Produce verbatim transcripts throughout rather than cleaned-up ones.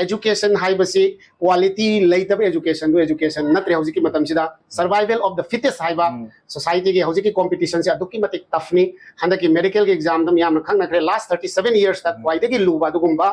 Education ꯍꯥꯏꯕꯁꯤ quality ꯂꯩꯇꯕ educationꯗꯨ education ꯅꯠꯇ꯭ꯔꯦ꯫ ꯍꯧꯖꯤꯛꯀꯤ ꯃꯇꯝꯁꯤꯗ survival of the fittest ꯍꯥꯏꯕ, societyꯒꯤ ꯍꯧꯖꯤꯛꯀꯤ competitionꯁꯦ ꯑꯗꯨꯛꯀꯤ ꯃꯇꯤꯛ toughꯅꯤ꯫ ꯍꯟꯗꯛꯀꯤ medicalꯒꯤ examꯗ ꯃꯌꯥꯝꯅ ꯈꯪꯅꯈ꯭ꯔꯦ, last thirty seven yearsꯇ ꯈ꯭ꯋꯥꯏꯗagi ꯂꯨꯕ ꯑꯗꯨꯒꯨꯝꯕ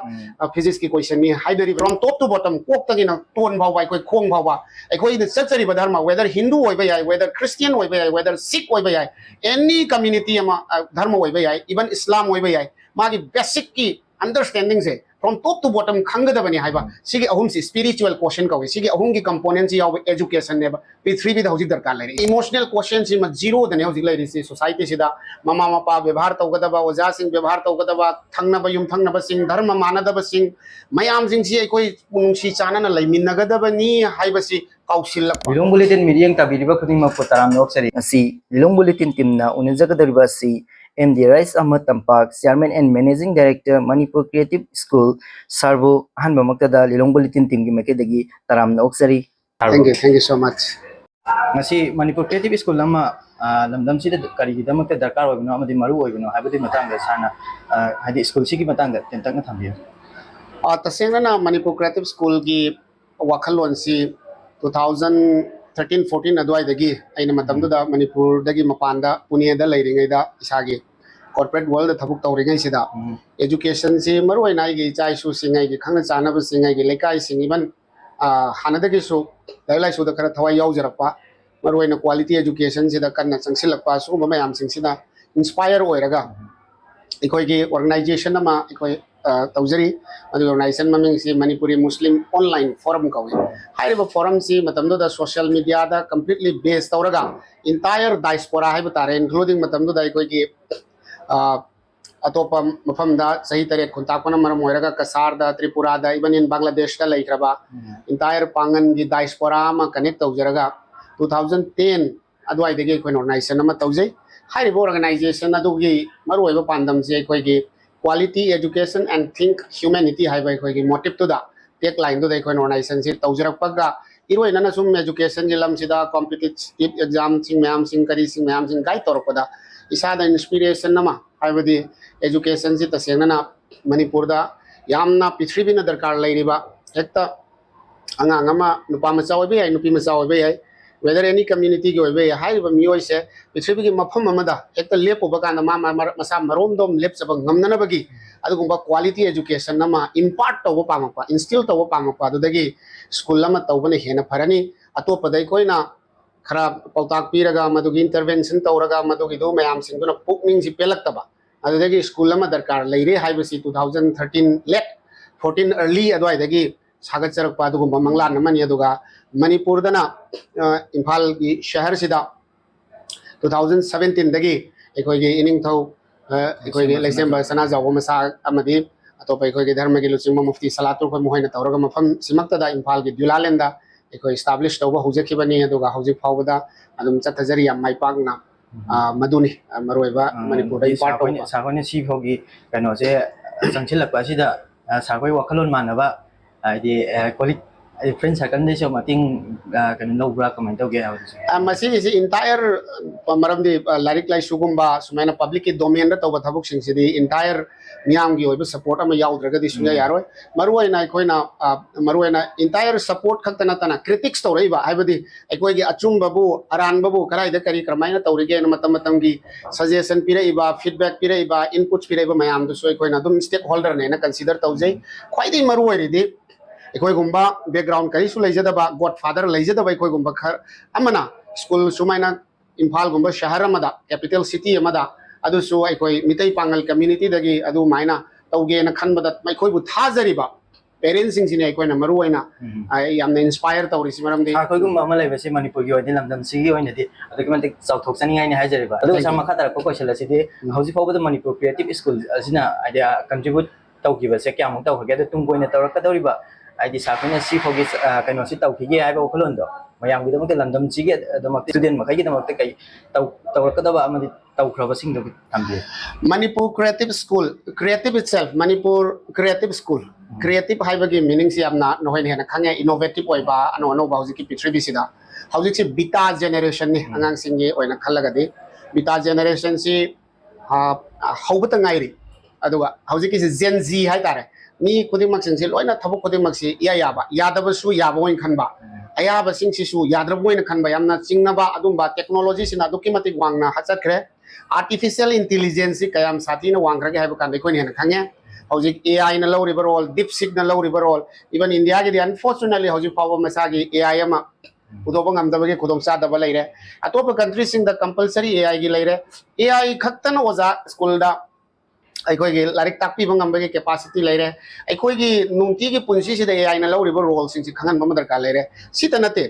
physicꯀꯤ questionꯅꯤ ꯍꯥꯏꯅꯔꯤꯕ꯫ From top to bottom, ꯀꯣꯛꯇꯒꯤꯅ ꯇꯣꯟ ꯐꯥꯎꯕ, ꯑꯩꯈꯣꯏ ꯈꯣꯡ ꯐꯥꯎꯕ, ꯑꯩꯈꯣꯏꯅ ꯆꯠꯆꯔꯤꯕ ꯙꯔꯃ, whether Hindu ꯑꯣꯏꯕ ꯌꯥꯏ, whether Christian ꯑꯣꯏꯕ ꯌꯥꯏ, whether Sikh ꯑꯣꯏꯕ ꯌꯥꯏ, any community ꯑꯃ, ꯙꯔꯃ ꯑꯣꯏꯕ ꯌꯥꯏ, even Islam ꯑꯣꯏꯕ ꯌꯥꯏ, ꯃꯥꯒꯤ basicꯀꯤ understandingꯁꯦ from top to bottom ꯈꯪꯒꯗꯕꯅꯤ ꯍꯥꯏꯕ꯫ ꯁꯤꯒꯤ ꯑꯍꯨꯝꯁꯤ spiritual quotient ꯀꯧꯏ꯫ ꯁꯤꯒꯤ ꯑꯍꯨꯝꯒꯤ componentꯁꯤ ꯌꯥꯎꯕ educationꯅꯦꯕ ꯄ꯭ꯔꯤꯊꯤꯕꯤꯗ ꯍꯧꯖꯤꯛ ꯗꯔꯀꯥꯔ ꯂꯩꯔꯤ꯫ Emotional quotientꯁꯤꯃ zeroꯗꯅꯦ ꯍꯧꯖꯤꯛ ꯂꯩꯔꯤꯁꯤ societyꯁꯤꯗ꯫ ꯃꯃꯥ ꯃꯄꯥ ꯕꯦꯕꯥꯔ ꯇꯧꯒꯗꯕ, ꯑꯣꯖꯥꯁꯤꯡ ꯕꯦꯕꯥꯔ ꯇꯧꯒꯗꯕ, ꯊꯪꯅꯕ ꯌꯨꯝꯊꯪꯅꯕꯁꯤꯡ, ꯙꯔꯃ ꯃꯥꯟꯅꯗꯕꯁꯤꯡ, ꯃꯌꯥꯝꯁꯤꯡꯁꯤ ꯑꯩꯈꯣꯏ ꯅꯨꯡꯁꯤ ꯆꯥꯟꯅꯅ ꯂꯩꯃꯤꯟꯅꯒꯗꯕꯅꯤ ꯍꯥꯏꯕꯁꯤ ꯀꯥꯎꯁꯤꯜꯂꯛꯄ꯫ ꯂꯤꯂꯣꯡ ꯕꯨꯂꯦꯇꯤꯟ ꯃꯤꯠꯌꯦꯡ ꯇꯥꯕꯤꯔꯤꯕ ꯈꯨꯗꯤꯡꯃꯛꯄꯨ ꯇꯔꯥꯝꯅ ꯑꯣꯛꯆꯔꯤ꯫ ꯉꯁꯤ ꯂꯤꯂꯣꯡ ꯕꯨꯂꯦꯇꯤꯟ teamꯅ ꯎꯅꯖꯒꯗꯧꯔꯤꯕ ꯑꯁꯤ ꯑꯦꯝ ꯗꯤ ꯔꯥꯏꯁ ꯑꯍꯃꯗ ꯇꯝꯄꯥꯛ, chairman and managing director Manipur Creative School, sirꯕꯨ ꯑꯍꯥꯟꯕꯃꯛꯇꯗ Lilong bulletin teamꯒꯤ ꯃꯥꯏꯀꯩꯗꯒꯤ ꯇꯔꯥꯝꯅ ꯑꯣꯛꯆꯔꯤ꯫ Thank you, thank you so much. ꯉꯁꯤ ꯃꯅꯤꯄꯨꯔ Creative School ꯑꯃ, ꯑ, ꯂꯝꯗꯝꯁꯤꯗ ꯀꯔꯤꯒꯤꯗꯃꯛꯇ ꯗꯔꯀꯥꯔ ꯑꯣꯏꯕꯅꯣ ꯑꯃꯗꯤ ꯃꯔꯨ ꯑꯣꯏꯕꯅꯣ ꯍꯥꯏꯕꯗꯨꯒꯤ ꯃꯇꯥꯡꯗ ꯁꯥꯔꯅ, ꯑ, ꯍꯥꯏꯗꯤ schoolꯁꯤꯒꯤ ꯃꯇꯥꯡꯗ ꯇꯦꯟꯇꯛꯅ ꯊꯝꯕꯤꯌꯨ꯫ ꯑ, ꯇꯁꯦꯡꯅꯅ Manipur Creative Schoolꯒꯤ ꯋꯥꯈꯜꯂꯣꯟꯁꯤ two thousand thirteen fourteen ꯑꯗꯨꯋꯥꯏꯗꯒꯤ, ꯑꯩꯅ ꯃꯇꯝꯗꯨꯗ ꯃꯅꯤꯄꯨꯔꯗꯒꯤ ꯃꯄꯥꯟꯗ ꯄꯨꯅꯦꯗ ꯂꯩꯔꯤꯉꯩꯗ ꯏꯁꯥꯒꯤ corporate worldꯗ ꯊꯕꯛ ꯇꯧꯔꯤꯉꯩꯁꯤꯗ educationꯁꯤ ꯃꯔꯨꯑꯣꯏꯅ ꯑꯩꯒꯤ ꯏꯆꯥ ꯏꯁꯨꯁꯤꯡ, ꯑꯩꯒꯤ ꯈꯪꯅ ꯆꯥꯟꯅꯕꯁꯤꯡ, ꯑꯩꯒꯤ ꯂꯩꯀꯥꯏꯁꯤꯡ, even, ꯑ, ꯍꯥꯟꯅꯗꯒꯤꯁꯨ ꯂꯥꯏꯔꯤꯛ ꯂꯥꯏꯁꯨꯗ ꯈꯔ ꯊꯋꯥꯏ ꯌꯥꯎꯖꯔꯛꯄ, ꯃꯔꯨꯑꯣꯏꯅ quality educationꯁꯤꯗ ꯀꯟꯅ ꯆꯪꯁꯤꯜꯂꯛꯄ, ꯁꯤꯒꯨꯝꯕ ꯃꯌꯥꯝꯁꯤꯡꯁꯤꯅ inspire ꯑꯣꯏꯔꯒ ꯑꯩꯈꯣꯏꯒꯤ organization ꯑꯃ ꯑꯩꯈꯣꯏ, ꯑ, ꯇꯧꯖꯔꯤ꯫ ꯑꯗꯨꯒꯤ organization ꯃꯃꯤꯡꯁꯤ ꯃꯅꯤꯄꯨꯔꯤ ꯃꯨꯁꯂꯤꯝ online forum ꯀꯧꯏ꯫ ꯍꯥꯏꯔꯤꯕ forumꯁꯤ ꯃꯇꯝꯗꯨꯗ social mediaꯗ completely base ꯇꯧꯔꯒ entire diaspora ꯍꯥꯏꯕ ꯇꯥꯔꯦ, including ꯃꯇꯝꯗꯨꯗ ꯑꯩꯈꯣꯏꯒꯤ, ꯑ, ꯑꯇꯣꯞꯄ ꯃꯐꯝꯗ ꯆꯍꯤ ꯇꯔꯦꯠ ꯈꯨꯟꯇꯥꯛꯄꯅ ꯃꯔꯝ ꯑꯣꯏꯔꯒ ꯀꯁꯥꯔꯗ, ꯇ꯭ꯔꯤꯄꯨꯔꯥꯗ, even in ꯕꯪꯒ꯭ꯂꯥꯗꯦꯁꯇ ꯂꯩꯈ꯭ꯔꯕ entire ꯄꯥꯡꯒꯟꯒꯤ diaspora ꯑꯃ connect ꯇꯧꯖꯔꯒ two thousand ten ꯑꯗꯨꯋꯥꯏꯗꯒꯤ ꯑꯩꯈꯣꯏꯅ organization ꯑꯃ ꯇꯧꯖꯩ꯫ ꯍꯥꯏꯔꯤꯕ organization ꯑꯗꯨꯒꯤ ꯃꯔꯨꯑꯣꯏꯕ ꯄꯥꯟꯗꯝꯁꯤ ꯑꯩꯈꯣꯏꯒꯤ quality education and think humanity ꯍꯥꯏꯕ ꯑꯩꯈꯣꯏꯒꯤ motiveꯇꯨꯗ, taglineꯗꯨꯗ ꯑꯩꯈꯣꯏꯅ organizationꯁꯤ ꯇꯧꯖꯔꯛꯄꯒ, ꯏꯔꯣꯏꯅꯅ ꯁꯨꯝ educationꯒꯤ ꯂꯝꯁꯤꯗ competitive examꯁꯤꯡ ꯃꯌꯥꯝꯁꯤꯡ, ꯀꯔꯤꯁꯤꯡ ꯃꯌꯥꯝꯁꯤꯡ guide ꯇꯧꯔꯛꯄꯗ ꯏꯁꯥꯗ inspiration ꯑꯃ, ꯍꯥꯏꯕꯗꯤ educationꯁꯤ ꯇꯁꯦꯡꯅꯅ ꯃꯅꯤꯄꯨꯔꯗ ꯌꯥꯝꯅ ꯄ꯭ꯔꯤꯊꯤꯕꯤꯅ ꯗꯔꯀꯥꯔ ꯂꯩꯔꯤꯕ, ꯍꯦꯛꯇ ꯑꯉꯥꯡ ꯑꯃ ꯅꯨꯄꯥ ꯃꯆꯥ ꯑꯣꯏꯕ ꯌꯥꯏ, ꯅꯨꯄꯤ ꯃꯆꯥ ꯑꯣꯏꯕ ꯌꯥꯏ, whether any community ꯒꯤ ꯑꯣꯏꯕ ꯌꯥꯏ, ꯍꯥꯏꯔꯤꯕ ꯃꯤꯑꯣꯏꯁꯦ ꯄ꯭ꯔꯤꯊꯤꯕꯤꯒꯤ ꯃꯐꯝ ꯑꯃꯗ ꯍꯦꯛꯇ ꯂꯦꯞꯄꯨꯕ ꯀꯥꯟꯗ ꯃꯥ ꯃꯥ ꯃꯔ- ꯃꯁꯥ ꯃꯔꯣꯝꯗꯣꯝ ꯂꯦꯞꯆꯕ ꯉꯝꯅꯅꯕꯒꯤ ꯑꯗꯨꯒꯨꯝꯕ quality education ꯑꯃ impart ꯇꯧꯕ ꯄꯥꯝꯃꯛꯄ, instill ꯇꯧꯕ ꯄꯥꯝꯃꯛꯄ, ꯑꯗꯨꯗꯒꯤ ꯁ꯭ꯀꯨꯜ ꯑꯃ ꯇꯧꯕꯅ ꯍꯦꯟꯅ ꯐꯔꯅꯤ꯫ ꯑꯇꯣꯞꯄꯗ ꯑꯩꯈꯣꯏꯅ ꯈꯔ ꯄꯥꯎꯇꯥꯛ ꯄꯤꯔꯒ, ꯃꯗꯨꯒꯤ intervention ꯇꯧꯔꯒ, ꯃꯗꯨꯒꯤꯗꯨ ꯃꯌꯥꯝꯁꯤꯡꯗꯨꯅ ꯄꯨꯛꯅꯤꯡꯁꯤ ꯄꯦꯜꯂꯛꯇꯕ, ꯑꯗꯨꯗꯒꯤ ꯁ꯭ꯀꯨꯜ ꯑꯃ ꯗꯔꯀꯥꯔ ꯂꯩꯔꯦ ꯍꯥꯏꯕꯁꯤ two thousand thirteen late, fourteen early ꯑꯗꯨꯋꯥꯏꯗꯒꯤ ꯁꯥꯒꯠꯆꯔꯛꯄ ꯑꯗꯨꯒꯨꯝꯕ ꯃꯪꯂꯥꯟ ꯑꯃꯅꯤ꯫ ꯑꯗꯨꯒ ꯃꯅꯤꯄꯨꯔꯗꯅ, ꯑ, ꯏꯝꯐꯥꯜꯒꯤ ꯁꯍꯔꯁꯤꯗ two thousand seventeen ꯗꯒꯤ ꯑꯩꯈꯣꯏꯒꯤ ꯏꯅꯤꯡꯊꯧ, ꯑ, ꯑꯩꯈꯣꯏꯒꯤ ꯂꯩꯁꯦꯝꯕ ꯂꯩꯁꯦꯝꯕ ꯁꯅꯥꯖꯥꯎꯕ ꯃꯁꯥ ꯑꯃꯗꯤ ꯑꯇꯣꯞꯄ ꯑꯩꯈꯣꯏꯒꯤ ꯙꯔꯃꯒꯤ ꯂꯨꯆꯤꯡꯕ ꯃꯨꯐꯇꯤ ꯁꯂꯥꯇꯨꯔ ꯈꯣꯏ ꯃꯈꯣꯏꯅ ꯇꯧꯔꯒ ꯃꯐꯝꯁꯤꯃꯛꯇꯗ ꯏꯝꯐꯥꯜꯒꯤ ꯗ꯭ꯌꯨꯂꯥꯂꯦꯟꯗ ꯑꯩꯈꯣꯏ establish ꯇꯧꯕ ꯍꯧꯖꯈꯤꯕꯅꯤ꯫ ꯑꯗꯨꯒ ꯍꯧꯖꯤꯛ ꯐꯥꯎꯕꯗ ꯑꯗꯨꯝ ꯆꯠꯊꯖꯔꯤ ꯌꯥꯝ ꯃꯥꯏ ꯄꯥꯛꯅ꯫ ꯎꯝ꯫ ꯑ, ꯃꯗꯨꯅꯤ, ꯑ, ꯃꯔꯨꯑꯣꯏꯕ ꯑ, ꯃꯅꯤꯄꯨꯔꯗ ꯑꯗꯨꯗꯤ impart ꯁꯥꯔ ꯈꯣꯏꯅ, ꯇꯧꯕ꯫ ꯁꯥꯔ ꯈꯣꯏꯅ ꯁꯤ ꯐꯥꯎꯒꯤ ꯀꯩꯅꯣꯁꯦ ꯆꯪꯁꯤꯜꯂꯛꯄ ꯑꯁꯤꯗ, ꯑ, ꯁꯥꯔ ꯈꯣꯏ ꯋꯥꯈꯜꯂꯣꯟ ꯃꯥꯟꯅꯕ, ꯍꯥꯏꯗꯤ, ꯑ, colleague, ꯍꯥꯏꯗꯤ friend circle ꯗꯩꯁꯨ ꯃꯇꯦꯡ, ꯑ, ꯀꯩꯅꯣ ꯂꯧꯕ꯭ꯔꯥ, ꯀꯃꯥꯏꯅ ꯇꯧꯒꯦ ꯍꯥꯏꯕꯗꯨꯁꯨ? ꯑ, ꯃꯁꯤꯒꯤꯁꯤ entire, ꯑ, ꯃꯔꯝꯗꯤ, ꯑ, ꯂꯥꯏꯔꯤꯛ ꯂꯥꯏꯁꯨꯒꯨꯝꯕ ꯁꯨꯃꯥꯏꯅ public ꯀꯤ domain ꯗ ꯇꯧꯕ ꯊꯕꯛꯁꯤꯡꯁꯤꯗꯤ entire ꯃꯤꯌꯥꯝꯒꯤ ꯑꯣꯏꯕ support ꯑꯃ ꯌꯥꯎꯗ꯭ꯔꯒꯗꯤ ꯁꯨꯡꯌꯥ ꯎꯝ꯫ ꯌꯥꯔꯣꯏ꯫ ꯃꯔꯨꯑꯣꯏꯅ ꯑꯩꯈꯣꯏꯅ, ꯑ, ꯃꯔꯨꯑꯣꯏꯅ entire support ꯈꯛꯇ ꯅꯠꯇꯅ critics ꯇꯧꯔꯛꯏꯕ, ꯍꯥꯏꯕꯗꯤ ꯑꯩꯈꯣꯏꯒꯤ ꯑꯆꯨꯝꯕꯕꯨ, ꯑꯔꯥꯟꯕꯕꯨ ꯀꯗꯥꯏꯗ ꯀꯔꯤ ꯀꯔꯝꯍꯥꯏꯅ ꯇꯧꯔꯤꯒꯦꯅ ꯃꯇꯝ ꯃꯇꯝꯒꯤ suggestion ꯄꯤꯔꯛꯏꯕ, feedback ꯄꯤꯔꯛꯏꯕ, inputs ꯄꯤꯔꯛꯏꯕ ꯃꯌꯥꯝꯗꯨꯁꯨ ꯑꯩꯈꯣꯏꯅ ꯑꯗꯨꯝ stakeholder ꯅꯦꯅ consider ꯇꯧꯖꯩ꯫ ꯈ꯭ꯋꯥꯏꯗꯒꯤ ꯃꯔꯨ ꯑꯣꯏꯔꯤꯗꯤ ꯑꯩꯈꯣꯏꯒꯨꯝꯕ background ꯀꯔꯤꯁꯨ ꯂꯩꯖꯗꯕ, godfather ꯂꯩꯖꯗꯕ ꯑꯩꯈꯣꯏꯒꯨꯝꯕ ꯈꯔ ꯑꯃꯅ ꯁ꯭ꯀꯨꯜ ꯁꯨꯃꯥꯏꯅ ꯏꯝꯐꯥꯜꯒꯨꯝꯕ ꯁꯍꯔ ꯑꯃꯗ, capital city ꯑꯃꯗ, ꯑꯗꯨꯁꯨ ꯑꯩꯈꯣꯏ ꯃꯤꯇꯩ ꯄꯥꯉꯜ community ꯗꯒꯤ ꯑꯗꯨꯃꯥꯏꯅ ꯇꯧꯒꯦꯅ ꯈꯟꯕꯗ ꯑꯩꯈꯣꯏꯕꯨ ꯊꯥꯖꯔꯤꯕ parents ꯁꯤꯡꯁꯤꯅꯦ ꯑꯩꯈꯣꯏꯅ ꯃꯔꯨ ꯑꯣꯏꯅ, ꯎꯝ꯫ ꯑ, ꯌꯥꯝꯅ inspire ꯇꯧꯔꯤꯁꯤ꯫ ꯃꯔꯝꯗꯤ ꯁꯥꯔ, ꯑꯩꯈꯣꯏꯒꯨꯝꯕ ꯑꯃ ꯂꯩꯕꯁꯤ ꯃꯅꯤꯄꯨꯔꯒꯤ ꯑꯣꯏꯅꯗꯤ, ꯂꯝꯗꯝꯁꯤꯒꯤ ꯑꯣꯏꯅꯗꯤ ꯑꯗꯨꯛꯀꯤ ꯃꯇꯤꯛ ꯆꯥꯎꯊꯣꯛꯆꯅꯤꯡꯉꯥꯏꯅꯤ ꯍꯥꯏꯖꯔꯤꯕ꯫ ꯑꯗꯨꯒ thank you꯫ ꯁꯥꯔ, ꯃꯈꯥ ꯇꯥꯔꯛꯄ question ꯑꯁꯤꯗꯤ, ꯎꯝ꯫ ꯍꯧꯖꯤꯛ ꯐꯥꯎꯕꯗ ꯃꯅꯤꯄꯨꯔ creative school ꯑꯁꯤꯅ, ꯍꯥꯏꯗꯤ, contribute ꯇꯧꯈꯤꯕꯁꯦ ꯀꯌꯥꯃꯨꯛ ꯇꯧꯈ꯭ꯔꯒꯦ? ꯑꯗꯣ ꯇꯨꯡ ꯀꯣꯏꯅ ꯇꯧꯔꯛꯀꯗꯧꯔꯤꯕ, ꯍꯥꯏꯗꯤ, ꯁꯥꯔ ꯈꯣꯏꯅ ꯁꯤ ꯐꯥꯎꯒꯤ, ꯑ, ꯀꯩꯅꯣꯁꯤ ꯇꯧꯈꯤꯒꯦ ꯍꯥꯏꯕ ꯋꯥꯈꯜꯂꯣꯟꯗꯣ ꯃꯌꯥꯝꯒꯤꯗꯃꯛꯇ, ꯂꯝꯗꯝꯁꯤꯒꯤ ꯑꯗꯨꯃꯛꯇ, student ꯃꯈꯩꯒꯤꯗꯃꯛꯇ ꯀꯩ ꯇꯧ-, ꯇꯧꯔꯛꯀꯗꯕ ꯑꯃꯗꯤ ꯇꯧꯈ꯭ꯔꯕꯁꯤꯡꯗꯨ ꯊꯝꯕꯤꯌꯨ꯫ Manipur creative school, creative itself, Manipur creative school꯫ ꯎꯝ꯫ Creative ꯍꯥꯏꯕꯒꯤ meaning ꯁꯤ ꯌꯥꯝꯅ ꯅꯈꯣꯏꯅ ꯍꯦꯟꯅ ꯈꯪꯉꯦ, innovative ꯑꯣꯏꯕ, ꯑꯅꯧ ꯑꯅꯧꯕ ꯍꯧꯖꯤꯛꯀꯤ ꯄ꯭ꯔꯤꯊꯤꯕꯤꯁꯤꯗ꯫ ꯍꯧꯖꯤꯛꯁꯤ beta generation ꯅꯤ, ꯎꯝ꯫ ꯑꯉꯥꯡꯁꯤꯡꯒꯤ ꯑꯣꯏꯅ ꯈꯜꯂꯒꯗꯤ beta generation ꯁꯤ, ꯑ, ꯍꯧꯕꯇ ꯉꯥꯏꯔꯤ꯫ ꯑꯗꯨꯒ ꯍꯧꯖꯤꯛꯀꯤꯁꯤ Gen Z ꯍꯥꯏꯇꯥꯔꯦ, ꯃꯤ ꯈꯨꯗꯤꯡꯃꯛꯁꯤꯡꯁꯤ ꯂꯣꯏꯅ ꯊꯕꯛ ꯈꯨꯗꯤꯡꯃꯛꯁꯤ ꯏꯌꯥ ꯌꯥꯕ, ꯌꯥꯗꯕꯁꯨ ꯌꯥꯕ ꯑꯣꯏꯅ ꯈꯟꯕ, ꯑꯌꯥꯕꯁꯤꯡꯁꯤꯁꯨ ꯌꯥꯗ꯭ꯔꯕ ꯑꯣꯏꯅ ꯈꯟꯕ, ꯌꯥꯝꯅ ꯆꯤꯡꯅꯕ ꯑꯗꯨꯝꯕ ꯇꯦꯛꯅꯣꯂꯣꯖꯤꯁꯤꯅ ꯑꯗꯨꯛꯀꯤ ꯃꯇꯤꯛ ꯋꯥꯡꯅ ꯆꯠꯈ꯭ꯔꯦ꯫ ꯑꯥꯔꯇꯤꯐꯤꯁꯤꯌꯦꯜ ꯏꯟꯇꯤꯂꯤꯖꯦꯟꯁꯁꯤ ꯀꯌꯥꯝ ꯁꯥꯊꯤꯅ ꯋꯥꯡꯈ꯭ꯔꯒꯦ ꯍꯥꯏꯕ ꯀꯥꯟꯗ ꯑꯩꯈꯣꯏꯅ ꯍꯦꯟꯅ ꯈꯪꯉꯦ꯫ ꯍꯧꯖꯤꯛ ꯑꯦ ꯑꯥꯏꯅ ꯂꯧꯔꯤꯕ ꯔꯣꯜ, ꯗꯤꯞ ꯁꯤꯛꯅ ꯂꯧꯔꯤꯕ ꯔꯣꯜ, ꯏꯚꯟ ꯏꯟꯗꯤꯌꯥꯒꯤꯗꯤ ꯑꯟꯐꯣꯔꯆꯨꯅꯦꯠꯂꯤ ꯍꯧꯖꯤꯛ ꯐꯥꯎꯕ ꯃꯁꯥꯒꯤ ꯑꯦ ꯑꯥꯏ ꯑꯃ ꯄꯨꯊꯣꯛꯄ ꯉꯝꯗꯕꯒꯤ ꯈꯨꯗꯣꯡꯆꯥꯗꯕ ꯂꯩꯔꯦ꯫ ꯑꯇꯣꯞꯄ ꯀꯟꯇ꯭ꯔꯤꯁꯤꯡꯗ ꯀꯝꯄꯜꯁꯔꯤ ꯑꯦ ꯑꯥꯏꯒꯤ ꯂꯩꯔꯦ꯫ ꯑꯦ ꯑꯥꯏ ꯈꯛꯇꯅ ꯑꯣꯖꯥ ꯁ꯭ꯀꯨꯜꯗ ꯑꯩꯈꯣꯏꯒꯤ ꯂꯥꯏꯔꯤꯛ ꯇꯥꯛꯄꯤꯕ ꯉꯝꯕꯒꯤ ꯀꯦꯄꯥꯁꯤꯇꯤ ꯂꯩꯔꯦ꯫ ꯑꯩꯈꯣꯏꯒꯤ ꯅꯨꯡꯇꯤꯒꯤ ꯄꯨꯟꯁꯤꯁꯤꯗ ꯑꯦ ꯑꯥꯏꯅ ꯂꯧꯔꯤꯕ ꯔꯣꯜꯁꯤꯡꯁꯤ ꯈꯪꯍꯟꯕ ꯑꯃ ꯗꯔꯀꯥꯔ ꯂꯩꯔꯦ꯫ ꯁꯤꯇ ꯅꯠꯇꯦ,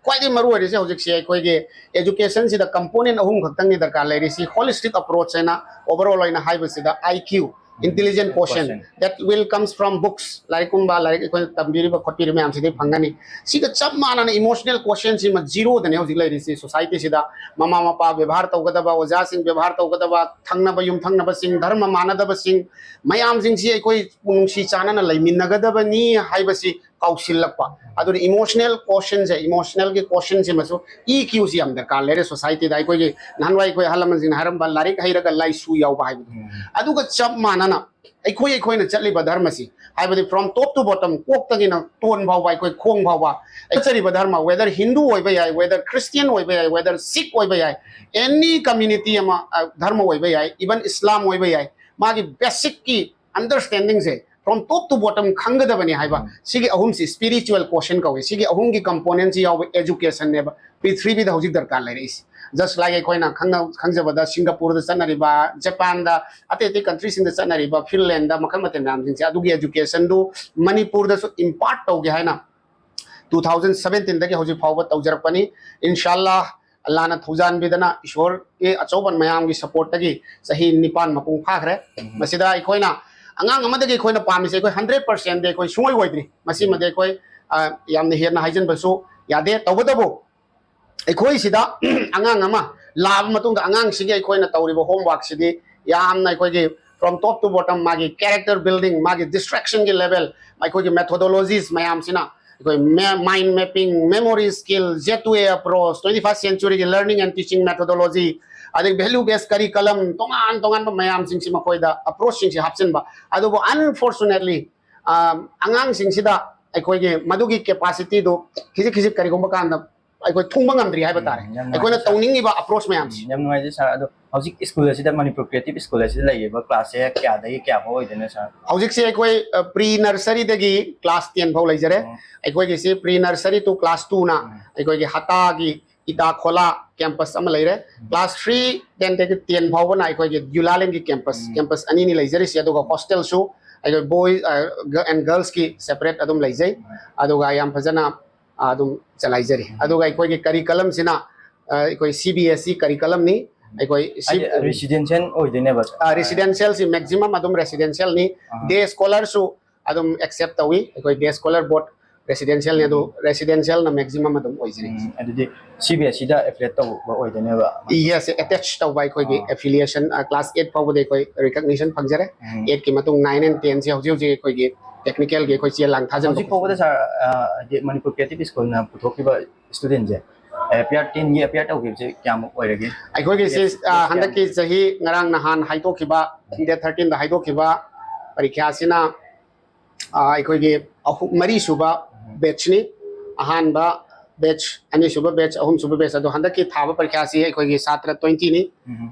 ꯈ꯭ꯋꯥꯏꯗꯒꯤ ꯃꯔꯨ ꯑꯣꯏꯔꯤꯁꯦ ꯍꯧꯖꯤꯛꯁꯦ ꯑꯩꯈꯣꯏꯒꯤ ꯑꯦꯖꯨꯀꯦꯁꯟꯁꯤꯗ ꯀꯝꯄꯣꯅꯦꯟ ꯑꯍꯨꯝ ꯈꯛꯇꯪꯅꯤ ꯗꯔꯀꯥꯔ ꯂꯩꯔꯤꯁꯤ꯫ ꯍꯣꯂꯤꯁꯇꯤꯛ ꯑꯦꯄ꯭ꯔꯣꯆ ꯍꯥꯏꯅ ꯑꯣꯚꯔꯑꯣꯜ ꯑꯣꯏꯅ ꯍꯥꯏꯕꯁꯤꯗ ꯑꯥꯏ Q, intelligent quotient, that will comes from books, ꯂꯥꯏꯔꯤꯛ ꯀꯨꯝꯕ, ꯂꯥꯏꯔꯤꯛ ꯑꯩꯈꯣꯏꯅ ꯇꯝꯕꯤꯔꯤꯕ ꯈꯣꯠꯄꯤꯔꯤꯕ ꯃꯌꯥꯝꯁꯤꯗꯒꯤ ꯐꯪꯒꯅꯤ꯫ ꯁꯤꯒ ꯆꯞ ꯃꯥꯟꯅꯅ ꯏꯃꯣꯁꯅꯦꯜ ꯀꯣꯁꯦꯟꯁꯤꯃ ꯖꯤꯔꯣꯗꯅꯦ ꯍꯧꯖꯤꯛ ꯂꯩꯔꯤꯁꯤ ꯁꯣꯁꯥꯏꯇꯤꯁꯤꯗ꯫ ꯃꯃꯥ ꯃꯄꯥ ꯕꯦꯕꯥꯔ ꯇꯧꯒꯗꯕ, ꯑꯣꯖꯥꯁꯤꯡ ꯕꯦꯕꯥꯔ ꯇꯧꯒꯗꯕ, ꯊꯪꯅꯕ ꯌꯨꯝꯊꯪꯅꯕꯁꯤꯡ, ꯙꯔꯃ ꯃꯥꯟꯅꯗꯕꯁꯤꯡ, ꯃꯌꯥꯝꯁꯤꯡꯁꯤ ꯑꯩꯈꯣꯏ ꯅꯨꯡꯁꯤ ꯆꯥꯟꯅꯅ ꯂꯩꯃꯤꯟꯅꯒꯗꯕꯅꯤ ꯍꯥꯏꯕꯁꯤ ꯀꯥꯎꯁꯤꯜꯂꯛꯄ꯫ ꯑꯗꯨꯅ ꯏꯃꯣꯁꯅꯦꯜ ꯀꯣꯁꯦꯟꯁꯦ, ꯏꯃꯣꯁꯅꯦꯜꯒꯤ ꯀꯣꯁꯦꯟꯁꯤꯃꯁꯨ ꯏ ꯀ꯭ꯌꯨꯁꯤ ꯌꯥꯝ ꯗꯔꯀꯥꯔ ꯂꯩꯔꯦ ꯁꯣꯁꯥꯏꯇꯤꯗ꯫ ꯑꯩꯈꯣꯏꯒꯤ ꯅꯍꯥꯟꯋꯥꯏ ꯑꯩꯈꯣꯏ ꯑꯍꯜ ꯂꯃꯟꯁꯤꯡꯅ ꯍꯥꯏꯔꯝꯕ ꯂꯥꯏꯔꯤꯛ ꯍꯩꯔꯒ ꯂꯥꯏꯁꯨ ꯌꯥꯎꯕ ꯍꯥꯏꯕꯗꯣ, ꯑꯗꯨꯒ ꯆꯞ ꯃꯥꯟꯅꯅ ꯑꯩꯈꯣꯏ ꯑꯩꯈꯣꯏꯅ ꯆꯠꯂꯤꯕ ꯙꯔꯃꯁꯤ, ꯍꯥꯏꯕꯗꯤ from top to bottom, ꯀꯣꯛꯇꯒꯤꯅ ꯇꯣꯟ ꯐꯥꯎꯕ, ꯑꯩꯈꯣꯏ ꯈꯣꯡ ꯐꯥꯎꯕ, ꯆꯠꯆꯔꯤꯕ ꯙꯔꯃ, whether ꯍꯤꯟꯗꯨ ꯑꯣꯏꯕ ꯌꯥꯏ, whether ꯈ꯭ꯔꯤꯁꯇꯤꯌꯟ ꯑꯣꯏꯕ ꯌꯥꯏ, whether ꯁꯤꯈ ꯑꯣꯏꯕ ꯌꯥꯏ, ꯑꯦꯅꯤ ꯀꯝꯃ꯭ꯌꯨꯅꯤꯇꯤ ꯑꯃ, ꯑ, ꯙꯔꯃ ꯑꯣꯏꯕ ꯌꯥꯏ, ꯏꯚꯟ ꯏꯁꯂꯥꯝ ꯑꯣꯏꯕ ꯌꯥꯏ, ꯃꯥꯒꯤ ꯕꯦꯁꯤꯛꯀꯤ ꯑꯟꯗꯔꯁ꯭ꯇꯦꯟꯗꯤꯡꯁꯦ from top to bottom ꯈꯪꯒꯗꯕꯅꯤ ꯍꯥꯏꯕ꯫ ꯁꯤꯒꯤ ꯑꯍꯨꯝꯁꯤ ꯁ꯭ꯄꯤꯔꯤꯆꯨꯋꯦꯜ ꯀꯣꯁꯦꯟ ꯀꯧꯏ꯫ ꯁꯤꯒꯤ ꯑꯍꯨꯝꯒꯤ ꯀꯝꯄꯣꯅꯦꯟꯁꯤ ꯌꯥꯎꯕ ꯑꯦꯖꯨꯀꯦꯁꯟꯅꯦꯕ ꯄ꯭ꯔꯤꯊꯤꯕꯤꯗ ꯍꯧꯖꯤꯛ ꯗꯔꯀꯥꯔ ꯂꯩꯔꯛꯏꯁꯤ꯫ Just like ꯑꯩꯈꯣꯏꯅ ꯈꯪꯅ-, ꯈꯪꯖꯕꯗ ꯁꯤꯡꯒꯥꯄꯨꯔꯗ ꯆꯠꯅꯔꯤꯕ, ꯖꯄꯥꯟꯗ, ꯑꯇꯩ ꯑꯇꯩ ꯀꯟꯇ꯭ꯔꯤꯁꯤꯡꯗ ꯆꯠꯅꯔꯤꯕ, ꯐꯤꯟꯂꯦꯟꯗ, ꯃꯈꯜ ꯃꯊꯦꯜ ꯃꯌꯥꯝꯁꯤꯡꯁꯦ, ꯑꯗꯨꯒꯤ ꯑꯦꯖꯨꯀꯦꯁꯟꯗꯨ ꯃꯅꯤꯄꯨꯔꯗꯁꯨ ꯏꯝꯄꯥꯔꯠ ꯇꯧꯒꯦ ꯍꯥꯏꯅ two thousand seventeen ꯗꯒꯤ ꯍꯧꯖꯤꯛ ꯐꯥꯎꯕ ꯇꯧꯖꯔꯛꯄꯅꯤ꯫ ꯏꯟꯁꯥꯜꯂꯥ, ꯑꯜꯂꯥꯅ ꯊꯧꯖꯥꯟꯕꯤꯗꯅ, ꯏꯁꯣꯔꯒꯤ ꯑꯆꯧꯕ ꯃꯌꯥꯝꯒꯤ ꯁꯞꯄꯣꯔꯠꯇꯒꯤ ꯆꯍꯤ ꯅꯤꯄꯥꯟ ꯃꯄꯨꯡ ꯐꯥꯈ꯭ꯔꯦ꯫ ꯃꯁꯤꯗ ꯑꯩꯈꯣꯏꯅ ꯑꯉꯥꯡ ꯑꯃꯗꯒꯤ ꯑꯩꯈꯣꯏꯅ ꯄꯥꯝꯃꯤꯁꯦ ꯑꯩꯈꯣꯏ ꯍꯟꯗ꯭ꯔꯦꯠ ꯄꯥꯔꯁꯦꯟꯗꯤ ꯑꯩꯈꯣꯏ ꯁꯨꯡꯑꯣꯏ ꯑꯣꯏꯗ꯭ꯔꯤ꯫ ꯃꯁꯤꯃꯗꯤ ꯑꯩꯈꯣꯏ, ꯑ, ꯌꯥꯝꯅ ꯍꯦꯟꯅ ꯍꯥꯏꯖꯤꯟꯕꯁꯨ ꯌꯥꯗꯦ꯫ ꯇꯧꯕꯇꯕꯨ ꯑꯩꯈꯣꯏ ꯁꯤꯗ ꯑꯉꯥꯡ ꯑꯃ ꯂꯥꯛꯑꯕ ꯃꯇꯨꯡꯗ ꯑꯉꯥꯡꯁꯤꯒꯤ ꯑꯩꯈꯣꯏꯅ ꯇꯧꯔꯤꯕ ꯍꯣꯝꯋꯥꯔꯛꯁꯤꯗꯤ ꯌꯥꯝꯅ ꯑꯩꯈꯣꯏꯒꯤ from top to bottom ꯃꯥꯒꯤ ꯀꯦꯔꯦꯛꯇꯔ ꯕꯤꯜꯗꯤꯡ, ꯃꯥꯒꯤ ꯗꯤꯁꯇ꯭ꯔꯦꯛꯁꯟꯒꯤ ꯂꯦꯚꯦꯜ, ꯑꯩꯈꯣꯏꯒꯤ ꯃꯦꯊꯣꯗꯣꯂꯣꯖꯤꯁ ꯃꯌꯥꯝꯁꯤꯅ ꯑꯩꯈꯣꯏ mind mapping, memory skill, jet to a approach, twenty first century ꯒꯤ ꯂꯔꯅꯤꯡ ꯑꯦꯟ ꯇꯤꯆꯤꯡ ꯃꯦꯊꯣꯗꯣꯂꯣꯖꯤ, ꯑꯗꯩ ꯚꯦꯂ꯭ꯌꯨ ꯕꯦꯁ ꯀꯔꯤꯀꯂꯝ, ꯇꯣꯉꯥꯟ ꯇꯣꯉꯥꯟꯕ ꯃꯌꯥꯝꯁꯤꯡꯁꯤ ꯃꯈꯣꯏꯗ ꯑꯦꯄ꯭ꯔꯣꯆꯁꯤꯡꯁꯤ ꯍꯥꯞꯆꯤꯟꯕ꯫ ꯑꯗꯨꯕꯨ ꯑꯟꯐꯣꯔꯆꯨꯅꯦꯠꯂꯤ ꯑꯉꯥꯡꯁꯤꯡꯁꯤꯗ ꯑꯩꯈꯣꯏꯒꯤ ꯃꯗꯨꯒꯤ ꯀꯦꯄꯥꯁꯤꯇꯤꯗꯨ ꯈꯤꯖꯤꯛ ꯈꯤꯖꯤꯛ ꯀꯔꯤꯒꯨꯝꯕ ꯀꯥꯟꯗ ꯑꯩꯈꯣꯏ ꯊꯨꯡꯕ ꯉꯝꯗ꯭ꯔꯤ ꯍꯥꯏꯕ ꯇꯥꯔꯦ꯫ ꯑꯩꯈꯣꯏꯅ ꯇꯧꯅꯤꯡꯉꯤꯕ ꯑꯦꯄ꯭ꯔꯣꯆ ꯃꯌꯥꯝꯁꯤ꯫ ꯌꯥꯝ ꯅꯨꯡꯉꯥꯏꯖꯩ ꯁꯥꯔ꯫ ꯑꯗꯣ ꯍꯧꯖꯤꯛ ꯁ꯭ꯀꯨꯜ ꯑꯁꯤꯗ, ꯃꯅꯤꯄꯨꯔ ꯀ꯭ꯔꯤꯌꯦꯇꯤꯞ ꯁ꯭ꯀꯨꯜ ꯑꯁꯤꯗ ꯂꯩꯔꯤꯕ ꯀ꯭ꯂꯥꯁꯁꯦ ꯀꯌꯥꯗꯒꯤ ꯀꯌꯥꯐꯥꯎ ꯑꯣꯏꯗꯣꯏꯅꯣ ꯁꯥꯔ? ꯍꯧꯖꯤꯛꯁꯦ ꯑꯩꯈꯣꯏ ꯄ꯭ꯔꯤ ꯅꯔꯁꯔꯤꯗꯒꯤ ꯀ꯭ꯂꯥꯁ ꯇꯦꯟ ꯐꯥꯎ ꯂꯩꯖꯔꯦ꯫ ꯑꯩꯈꯣꯏꯒꯤꯁꯤ ꯄ꯭ꯔꯤ ꯅꯔꯁꯔꯤ ꯇꯨ ꯀ꯭ꯂꯥꯁ ꯇꯨꯅ ꯑꯩꯈꯣꯏꯒꯤ ꯍꯇꯥꯒꯤ ꯏꯇꯥ ꯈꯣꯂꯥ ꯀꯦꯝꯄꯁ ꯑꯃ ꯂꯩꯔꯦ꯫ ꯀ꯭ꯂꯥꯁ ꯊ꯭ꯔꯤ ꯇꯦꯟꯗꯒꯤ ꯇꯦꯟ ꯐꯥꯎꯕꯅ ꯑꯩꯈꯣꯏꯒꯤ ꯗ꯭ꯌꯨꯂꯥꯂꯦꯟꯒꯤ ꯀꯦꯝꯄꯁ, ꯀꯦꯝꯄꯁ ꯑꯅꯤꯅꯤ ꯂꯩꯖꯔꯤꯁꯤ꯫ ꯑꯗꯨꯒ ꯍꯣꯁꯇꯦꯜꯁꯨ ꯑꯩꯈꯣꯏ ꯕꯣꯏ ꯑꯦꯟ ꯒꯔꯜꯁꯀꯤ ꯁꯦꯄꯔꯦꯠ ꯑꯗꯨꯝ ꯂꯩꯖꯩ꯫ ꯑꯗꯨꯒ ꯌꯥꯝ ꯐꯖꯅ ꯑꯗꯨꯝ ꯆꯂꯥꯏꯖꯔꯤ꯫ ꯑꯗꯨꯒ ꯑꯩꯈꯣꯏꯒꯤ ꯀꯔꯤꯀꯂꯝꯁꯤꯅ ꯑꯩꯈꯣꯏ ꯁꯤ ꯕꯤ ꯑꯦꯁ ꯏ ꯀꯔꯤꯀꯂꯝꯅꯤ꯫ ꯑꯩꯈꯣꯏ ꯔꯦꯁꯤꯗꯦꯟꯁꯤꯌꯦꯜ ꯑꯣꯏꯗꯣꯏꯅꯦꯕ? ꯔꯦꯁꯤꯗꯦꯟꯁꯤꯌꯦꯜꯁꯤ ꯃꯦꯛꯁꯤꯃꯝ ꯑꯗꯨꯝ ꯔꯦꯁꯤꯗꯦꯟꯁꯤꯌꯦꯜꯅꯤ꯫ ꯗꯦ ꯁ꯭ꯀꯣꯂꯔꯁꯨ ꯑꯗꯨꯝ ꯑꯦꯛꯁꯦꯞ ꯇꯧꯏ꯫ ꯑꯩꯈꯣꯏ ꯗꯦ ꯁ꯭ꯀꯣꯂꯔ ꯕꯣꯔꯗ ꯔꯦꯁꯤꯗꯦꯟꯁꯤꯌꯦꯜꯅꯤ, ꯑꯗꯨ ꯔꯦꯁꯤꯗꯦꯟꯁꯤꯌꯦꯜꯅ ꯃꯦꯛꯁꯤꯃꯝ ꯑꯗꯨꯝ ꯑꯣꯏꯖꯔꯤ꯫ ꯑꯗꯨꯗꯤ ꯁꯤ ꯕꯤ ꯑꯦꯁ ꯏꯗ ꯑꯦꯐꯤꯂꯦꯠ ꯇꯧꯕ ꯑꯣꯏꯗꯣꯏꯅꯦꯕ? ꯌꯦꯁ, ꯑꯦꯇꯦꯆ ꯇꯧꯕ ꯑꯩꯈꯣꯏꯒꯤ ꯑꯦꯐꯤꯂꯤꯌꯦꯁꯟ ꯀ꯭ꯂꯥꯁ ꯑꯩꯠ ꯐꯥꯎꯕꯗ ꯑꯩꯈꯣꯏ ꯔꯤꯀꯛꯅꯤꯁꯟ ꯐꯪꯖꯔꯦ꯫ ꯑꯩꯠꯀꯤ ꯃꯇꯨꯡ ꯅꯥꯏꯟ ꯑꯦꯟ ꯇꯦꯟꯁꯦ ꯍꯧꯖꯤꯛ ꯍꯧꯖꯤꯛ ꯑꯩꯈꯣꯏꯒꯤ ꯇꯦꯛꯅꯤꯀꯦꯜꯒꯤ ꯑꯩꯈꯣꯏ ꯆꯦ ꯂꯥꯡ ꯊꯥꯖꯤꯟꯕ꯫ ꯍꯧꯖꯤꯛ ꯐꯥꯎꯕꯗ ꯁꯥꯔ, ꯍꯥꯏꯗꯤ ꯃꯅꯤꯄꯨꯔ ꯀ꯭ꯔꯤꯌꯦꯇꯤꯞ ꯁ꯭ꯀꯨꯜꯅ ꯄꯨꯊꯣꯛꯈꯤꯕ ꯁ꯭ꯇꯨꯗꯦꯟꯁꯦ, ꯑꯦꯄꯤꯌꯥꯔ, ꯇꯦꯟꯒꯤ ꯑꯦꯄꯤꯌꯥꯔ ꯇꯧꯈꯤꯕꯁꯦ ꯀꯌꯥꯃꯨꯛ ꯑꯣꯏꯔꯒꯦ? ꯑꯩꯈꯣꯏꯒꯤꯁꯤ ꯍꯟꯗꯛꯀꯤ ꯆꯍꯤ ꯉꯔꯥꯡ ꯅꯍꯥꯟ ꯍꯥꯏꯗꯣꯛꯈꯤꯕ, ꯗꯦꯠ ꯊꯥꯔꯇꯤꯟꯗ ꯍꯥꯏꯗꯣꯛꯈꯤꯕ ꯄꯔꯤꯈ꯭ꯌꯥꯁꯤꯅ ꯑꯩꯈꯣꯏꯒꯤ ꯑꯍꯨꯝ, ꯃꯔꯤ ꯁꯨꯕ ꯕꯦꯠꯁꯅꯤ꯫ ꯑꯍꯥꯟꯕ ꯕꯦꯠꯁ, ꯑꯅꯤꯁꯨꯕ ꯕꯦꯠꯁ, ꯑꯍꯨꯝꯁꯨꯕ ꯕꯦꯠꯁ꯫ ꯑꯗꯣ ꯍꯟꯗꯛꯀꯤ ꯊꯥꯕ ꯄꯔꯤꯈ꯭ꯌꯥꯁꯤ ꯑꯩꯈꯣꯏꯒꯤ ꯁꯥꯇ꯭ꯔ ꯇ꯭ꯋꯦꯟꯇꯤꯅꯤ꯫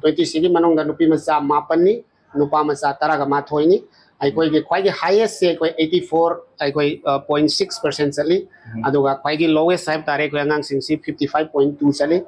ꯇ꯭ꯋꯦꯟꯇꯤꯁꯤꯒꯤ ꯃꯅꯨꯡꯗ ꯅꯨꯄꯤ ꯃꯆꯥ ꯃꯥꯄꯟꯅꯤ, ꯅꯨꯄꯥ ꯃꯆꯥ ꯇꯔꯥꯒ ꯃꯥꯊꯣꯏꯅꯤ꯫ ꯑꯩꯈꯣꯏꯒꯤ ꯈ꯭ꯋꯥꯏꯒꯤ ꯍꯥꯏꯌꯦꯁꯁꯦ ꯑꯩꯈꯣꯏ ꯑꯩꯠꯇꯤ ꯐꯣꯔ, ꯑꯩꯈꯣꯏ ꯄꯣꯏꯟ ꯁꯤꯛꯁ ꯄꯔꯁꯦꯟ ꯆꯠꯂꯤ꯫ ꯑꯗꯨꯒ ꯈ꯭ꯋꯥꯏꯒꯤ ꯂꯣꯋꯦꯁ ꯍꯥꯏꯕ ꯇꯥꯔꯦ, ꯑꯩꯈꯣꯏ ꯑꯉꯥꯡꯁꯤꯡꯁꯤ ꯐꯤꯐꯇꯤ ꯐꯥꯏꯚ ꯄꯣꯏꯟ ꯇꯨ ꯆꯠꯂꯤ꯫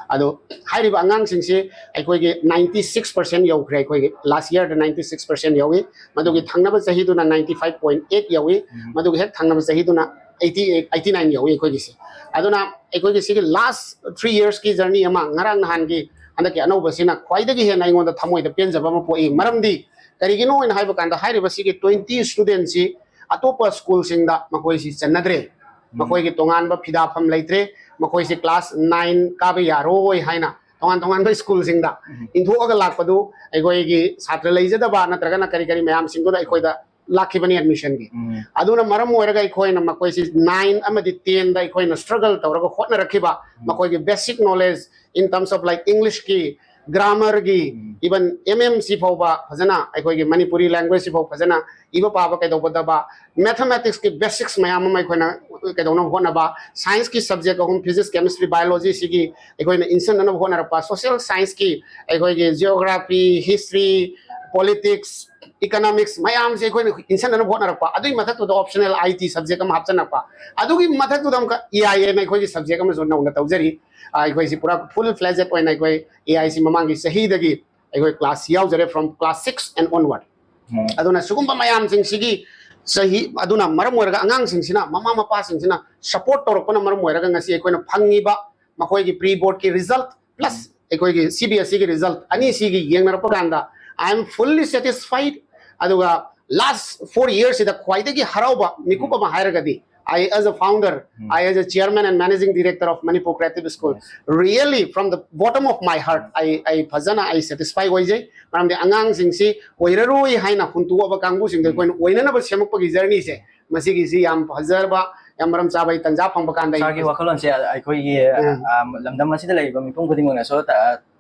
ꯑꯗꯣ ꯍꯥꯏꯔꯤꯕ ꯑꯉꯥꯡꯁꯤꯡꯁꯤ ꯑꯩꯈꯣꯏꯒꯤ ꯅꯥꯏꯟꯇꯤ ꯁꯤꯛꯁ ꯄꯔꯁꯦꯟ ꯌꯧꯈ꯭ꯔꯦ꯫ ꯑꯩꯈꯣꯏꯒꯤ ꯂꯥꯁ ꯌꯔꯗ ꯅꯥꯏꯟꯇꯤ ꯁꯤꯛꯁ ꯄꯔꯁꯦꯟ ꯌꯧꯏ꯫ ꯃꯗꯨꯒꯤ ꯊꯪꯅꯕ ꯆꯍꯤꯗꯨꯅ ꯅꯥꯏꯟꯇꯤ ꯐꯥꯏꯚ ꯄꯣꯏꯟ ꯑꯩꯠ ꯌꯧꯏ꯫ ꯃꯗꯨꯒꯤ ꯍꯦꯛ ꯊꯪꯅꯕ ꯆꯍꯤꯗꯨꯅ ꯑꯩꯠꯇꯤ ꯑꯩꯠ, ꯑꯩꯠꯇꯤ ꯅꯥꯏꯟ ꯌꯧꯏ ꯑꯩꯈꯣꯏꯒꯤꯁꯤ꯫ ꯑꯗꯨꯅ ꯑꯩꯈꯣꯏꯒꯤ ꯁꯤꯒꯤ ꯂꯥꯁ ꯊ꯭ꯔꯤ ꯌꯔꯁꯀꯤ ꯖꯔꯅꯤ ꯑꯃ, ꯉꯔꯥꯡ ꯅꯍꯥꯟꯒꯤ ꯍꯟꯗꯛꯀꯤ ꯑꯅꯧꯕꯁꯤꯅ ꯈ꯭ꯋꯥꯏꯗꯒꯤ ꯍꯦꯟꯅ ꯑꯩꯉꯣꯟꯗ ꯊꯃꯣꯏꯗ ꯄꯦꯟꯖꯕ ꯑꯃ ꯄꯣꯛꯏ꯫ ꯃꯔꯝꯗꯤ ꯀꯔꯤꯒꯤꯅꯣ ꯍꯥꯏꯅ ꯍꯥꯏꯕ ꯀꯥꯟꯗ, ꯍꯥꯏꯔꯤꯕ ꯁꯤꯒꯤ ꯇ꯭ꯋꯦꯟꯇꯤ ꯁ꯭ꯇꯨꯗꯦꯟꯁꯤ ꯑꯇꯣꯞꯄ ꯁ꯭ꯀꯨꯜꯁꯤꯡꯗ ꯃꯈꯣꯏꯁꯤ ꯆꯟꯅꯗ꯭ꯔꯦ꯫ ꯃꯈꯣꯏꯒꯤ ꯇꯣꯉꯥꯟꯕ ꯐꯤꯗꯥꯐꯝ ꯂꯩꯇ꯭ꯔꯦ꯫ ꯃꯈꯣꯏꯁꯤ ꯀ꯭ꯂꯥꯁ ꯅꯥꯏꯟ ꯀꯥꯕ ꯌꯥꯔꯣꯏ ꯍꯥꯏꯅ ꯇꯣꯉꯥꯟ ꯇꯣꯉꯥꯟꯕ ꯁ꯭ꯀꯨꯜꯁꯤꯡꯗ ꯏꯟꯊꯣꯛꯑꯒ ꯂꯥꯛꯄꯗꯨ, ꯑꯩꯈꯣꯏꯒꯤ ꯁꯥꯇ꯭ꯔ ꯂꯩꯖꯗꯕ ꯅꯠꯇ꯭ꯔꯒꯅ ꯀꯔꯤ ꯀꯔꯤ ꯃꯌꯥꯝꯁꯤꯡꯗꯨꯅ ꯑꯩꯈꯣꯏꯗ ꯂꯥꯛꯈꯤꯕꯅꯤ ꯑꯦꯗꯃꯤꯁꯟꯒꯤ꯫ ꯑꯗꯨꯅ ꯃꯔꯝ ꯑꯣꯏꯔꯒ ꯑꯩꯈꯣꯏꯅ ꯃꯈꯣꯏꯁꯤ ꯅꯥꯏꯟ ꯑꯃꯗꯤ ꯇꯦꯟꯗ ꯑꯩꯈꯣꯏꯅ ꯁ꯭ꯇ꯭ꯔꯒꯜ ꯇꯧꯔꯒ ꯍꯣꯠꯅꯔꯛꯈꯤꯕ, ꯃꯈꯣꯏꯒꯤ basic knowledge in terms of, like, ꯏꯪꯂꯤꯁꯀꯤ ꯒ꯭ꯔꯥꯃꯔꯒꯤ, ꯏꯚꯟ ꯑꯦꯝ ꯑꯦꯝ ꯁꯤ ꯐꯥꯎꯕ ꯐꯖꯅ, ꯑꯩꯈꯣꯏꯒꯤ ꯃꯅꯤꯄꯨꯔꯤ ꯂꯦꯡꯒ꯭ꯋꯦꯖꯁꯤ ꯐꯥꯎ ꯐꯖꯅ ꯏꯕ ꯄꯥꯕ ꯀꯩꯗꯧꯕꯗꯕ, ꯃꯦꯊꯃꯦꯇꯤꯛꯁꯀꯤ ꯕꯦꯁꯤꯛꯁ ꯃꯌꯥꯝ ꯑꯃ ꯑꯩꯈꯣꯏꯅ ꯀꯩꯗꯧꯅꯕ ꯍꯣꯠꯅꯕ, ꯁꯥꯏꯟꯁꯀꯤ ꯁꯕꯖꯦꯛ ꯑꯍꯨꯝ, ꯐꯤꯖꯤꯛꯁ, ꯀꯦꯃꯤꯁꯇ꯭ꯔꯤ, ꯕꯥꯏꯑꯣꯂꯣꯖꯤ, ꯁꯤꯒꯤ ꯑꯩꯈꯣꯏꯅ ꯏꯟꯁꯤꯟꯅꯅꯕ ꯍꯣꯠꯅꯔꯛꯄ, ꯁꯣꯁꯤꯌꯦꯜ ꯁꯥꯏꯟꯁꯀꯤ ꯑꯩꯈꯣꯏꯒꯤ ꯖꯤꯑꯣꯒ꯭ꯔꯥꯐꯤ, ꯍꯤꯁꯇ꯭ꯔꯤ, ꯄꯣꯂꯤꯇꯤꯛꯁ, ꯏꯀꯅꯣꯃꯤꯛꯁ ꯃꯌꯥꯝꯁꯦ ꯑꯩꯈꯣꯏꯅ ꯏꯟꯁꯤꯟꯅꯅꯕ ꯍꯣꯠꯅꯔꯛꯄ, ꯑꯗꯨꯒꯤ ꯃꯊꯛꯇꯨꯗ ꯑꯣꯞꯁꯅꯦꯜ ꯑꯥꯏ ꯇꯤ ꯁꯕꯖꯦꯛ ꯑꯃ ꯍꯥꯞꯆꯤꯟꯅꯔꯛꯄ, ꯑꯗꯨꯒꯤ ꯃꯊꯛꯇꯨꯗ ꯑꯃꯨꯛꯀ ꯏ ꯑꯥꯏ ꯑꯦꯅ ꯑꯩꯈꯣꯏꯒꯤ ꯁꯕꯖꯦꯛ ꯑꯃꯁꯨ ꯅꯧꯅ ꯇꯧꯖꯔꯤ꯫ ꯑꯩꯈꯣꯏꯁꯤ ꯄꯨꯔꯥ ꯐꯨꯜ ꯐ꯭ꯂꯦꯖꯦꯠ ꯑꯣꯏꯅ ꯑꯩꯈꯣꯏ ꯏ ꯑꯥꯏ ꯁꯤ ꯃꯃꯥꯡꯒꯤ ꯆꯍꯤꯗꯒꯤ ꯑꯩꯈꯣꯏ class ꯌꯥꯎꯖꯔꯦ, from class six and onward꯫ ꯑꯗꯨꯅ ꯁꯤꯒꯨꯝꯕ ꯃꯌꯥꯝꯁꯤꯡꯁꯤꯒꯤ ꯆꯍꯤ, ꯑꯗꯨꯅ ꯃꯔꯝ ꯑꯣꯏꯔꯒ ꯑꯉꯥꯡꯁꯤꯡꯁꯤꯅ, ꯃꯃꯥ ꯃꯄꯥꯁꯤꯡꯁꯤꯅ ꯁꯄꯣꯔꯠ ꯇꯧꯔꯛꯄꯅ ꯃꯔꯝ ꯑꯣꯏꯔꯒ ꯉꯁꯤ ꯑꯩꯈꯣꯏꯅ ꯐꯪꯉꯤꯕ ꯃꯈꯣꯏꯒꯤ ꯄ꯭ꯔꯤ ꯕꯣꯔꯗꯀꯤ ꯔꯤꯖꯜꯠ ꯄ꯭ꯂꯁ ꯑꯩꯈꯣꯏꯒꯤ ꯁꯤ ꯕꯤ ꯑꯦꯁ ꯏꯒꯤ ꯔꯤꯖꯜꯠ ꯑꯅꯤꯁꯤꯒꯤ ꯌꯦꯡꯅꯔꯛꯄ ꯀꯥꯟꯗ, I am fully satisfied꯫ ꯑꯗꯨꯒ ꯂꯥꯁ ꯐꯣꯔ ꯌꯔꯁꯤꯗ ꯈ꯭ꯋꯥꯏꯗꯒꯤ ꯍꯔꯥꯎꯕ ꯃꯤꯀꯨꯞ ꯑꯃ ꯍꯥꯏꯔꯒꯗꯤ, I, as a founder, I, as a chairman and managing director of Manipur Creative School, really, from the bottom of my heart, I, I ꯐꯖꯅ ꯑꯩ ꯁꯦꯇꯤꯁꯐꯥꯏ ꯑꯣꯏꯖꯩ꯫ ꯃꯔꯝꯗꯤ ꯑꯉꯥꯡꯁꯤꯡꯁꯤ ꯑꯣꯏꯔꯔꯣꯏ ꯍꯥꯏꯅ ꯍꯨꯟꯇꯣꯛꯑꯕ ꯀꯥꯡꯕꯨꯁꯤꯡꯗꯣ ꯑꯩꯈꯣꯏꯅ ꯑꯣꯏꯅꯅꯕ ꯁꯦꯝꯃꯛꯄꯒꯤ ꯖꯔꯅꯤꯁꯦ, ꯃꯁꯤꯒꯤꯁꯤ ꯌꯥꯝ ꯐꯖꯔꯕ, ꯌꯥꯝ ꯃꯔꯝ ꯆꯥꯕ ꯑꯩ ꯇꯟꯖꯥ ꯐꯪꯕ ꯀꯥꯟꯗ ꯑꯩ ꯁꯥꯔꯒꯤ ꯋꯥꯈꯜꯂꯣꯟꯁꯦ ꯑꯩꯈꯣꯏꯒꯤ, ꯎꯝ꯫ ꯑ, ꯂꯝꯗꯝ ꯑꯁꯤꯗ ꯂꯩꯔꯤꯕ ꯃꯤꯄꯨꯝ ꯈꯨꯗꯤꯡꯃꯛꯅꯁꯨ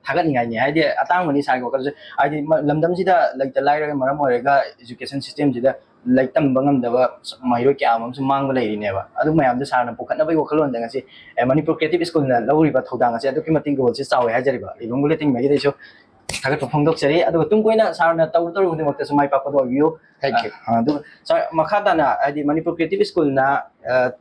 ꯊꯥꯒꯠꯅꯤꯡꯉꯥꯏꯅꯤ꯫ ꯍꯥꯏꯗꯤ ꯑꯇꯥꯡꯕꯅꯤ ꯁꯥꯔꯒꯤ ꯋꯥꯈꯜꯁꯦ꯫ ꯍꯥꯏꯗꯤ ꯂꯝꯗꯝꯁꯤꯗ ꯂꯩꯇ ꯂꯥꯏꯔꯒ ꯃꯔꯝ ꯑꯣꯏꯔꯒ ꯏꯖꯨꯀꯦꯁꯟ ꯁꯤꯁꯇꯦꯝꯁꯤꯗ ꯂꯥꯏꯔꯤꯛ ꯇꯝꯕ ꯉꯝꯗꯕ ꯃꯍꯩꯔꯣꯏ ꯀꯌꯥ ꯑꯃꯁꯨ ꯃꯥꯡꯕ ꯂꯩꯔꯤꯅꯦꯕ꯫ ꯑꯗꯨ ꯃꯌꯥꯝꯗꯣ ꯁꯥꯔꯅ ꯄꯨꯈꯠꯅꯕꯒꯤ ꯋꯥꯈꯜꯂꯣꯟꯗ ꯉꯁꯤ, ꯑꯦ, ꯃꯅꯤꯄꯨꯔ ꯀ꯭ꯔꯤꯌꯦꯇꯤꯞ ꯁ꯭ꯀꯨꯜꯅ ꯂꯧꯔꯤꯕ ꯊꯧꯗꯥꯡ ꯑꯁꯦ ꯑꯗꯨꯛꯀꯤ ꯃꯇꯤꯛ ꯔꯣꯜꯁꯦ ꯆꯥꯎꯋꯦ ꯍꯥꯏꯖꯔꯤꯕ꯫ ꯂꯤꯂꯣꯡ ꯕꯨꯂꯦꯇꯤꯟ ꯃꯥꯏꯀꯩꯗꯩꯁꯨ ꯊꯥꯒꯠꯄ ꯐꯣꯡꯗꯣꯛꯆꯔꯤ꯫ ꯑꯗꯨꯒ ꯇꯨꯡ ꯀꯣꯏꯅ ꯁꯥꯔꯅ ꯇꯧꯔꯨ ꯇꯧꯔꯨ ꯈꯨꯗꯤꯡꯃꯛꯇꯁꯨ ꯃꯥꯏ ꯄꯥꯛꯄꯗꯣ ꯑꯣꯏꯕꯤꯌꯨ꯫ Thank you꯫ ꯑ, ꯑꯗꯨꯒ ꯁꯥꯔ, ꯃꯈꯥ ꯇꯥꯅ ꯍꯥꯏꯗꯤ ꯃꯅꯤꯄꯨꯔ ꯀ꯭ꯔꯤꯌꯦꯇꯤꯞ ꯁ꯭ꯀꯨꯜꯅ, ꯑ,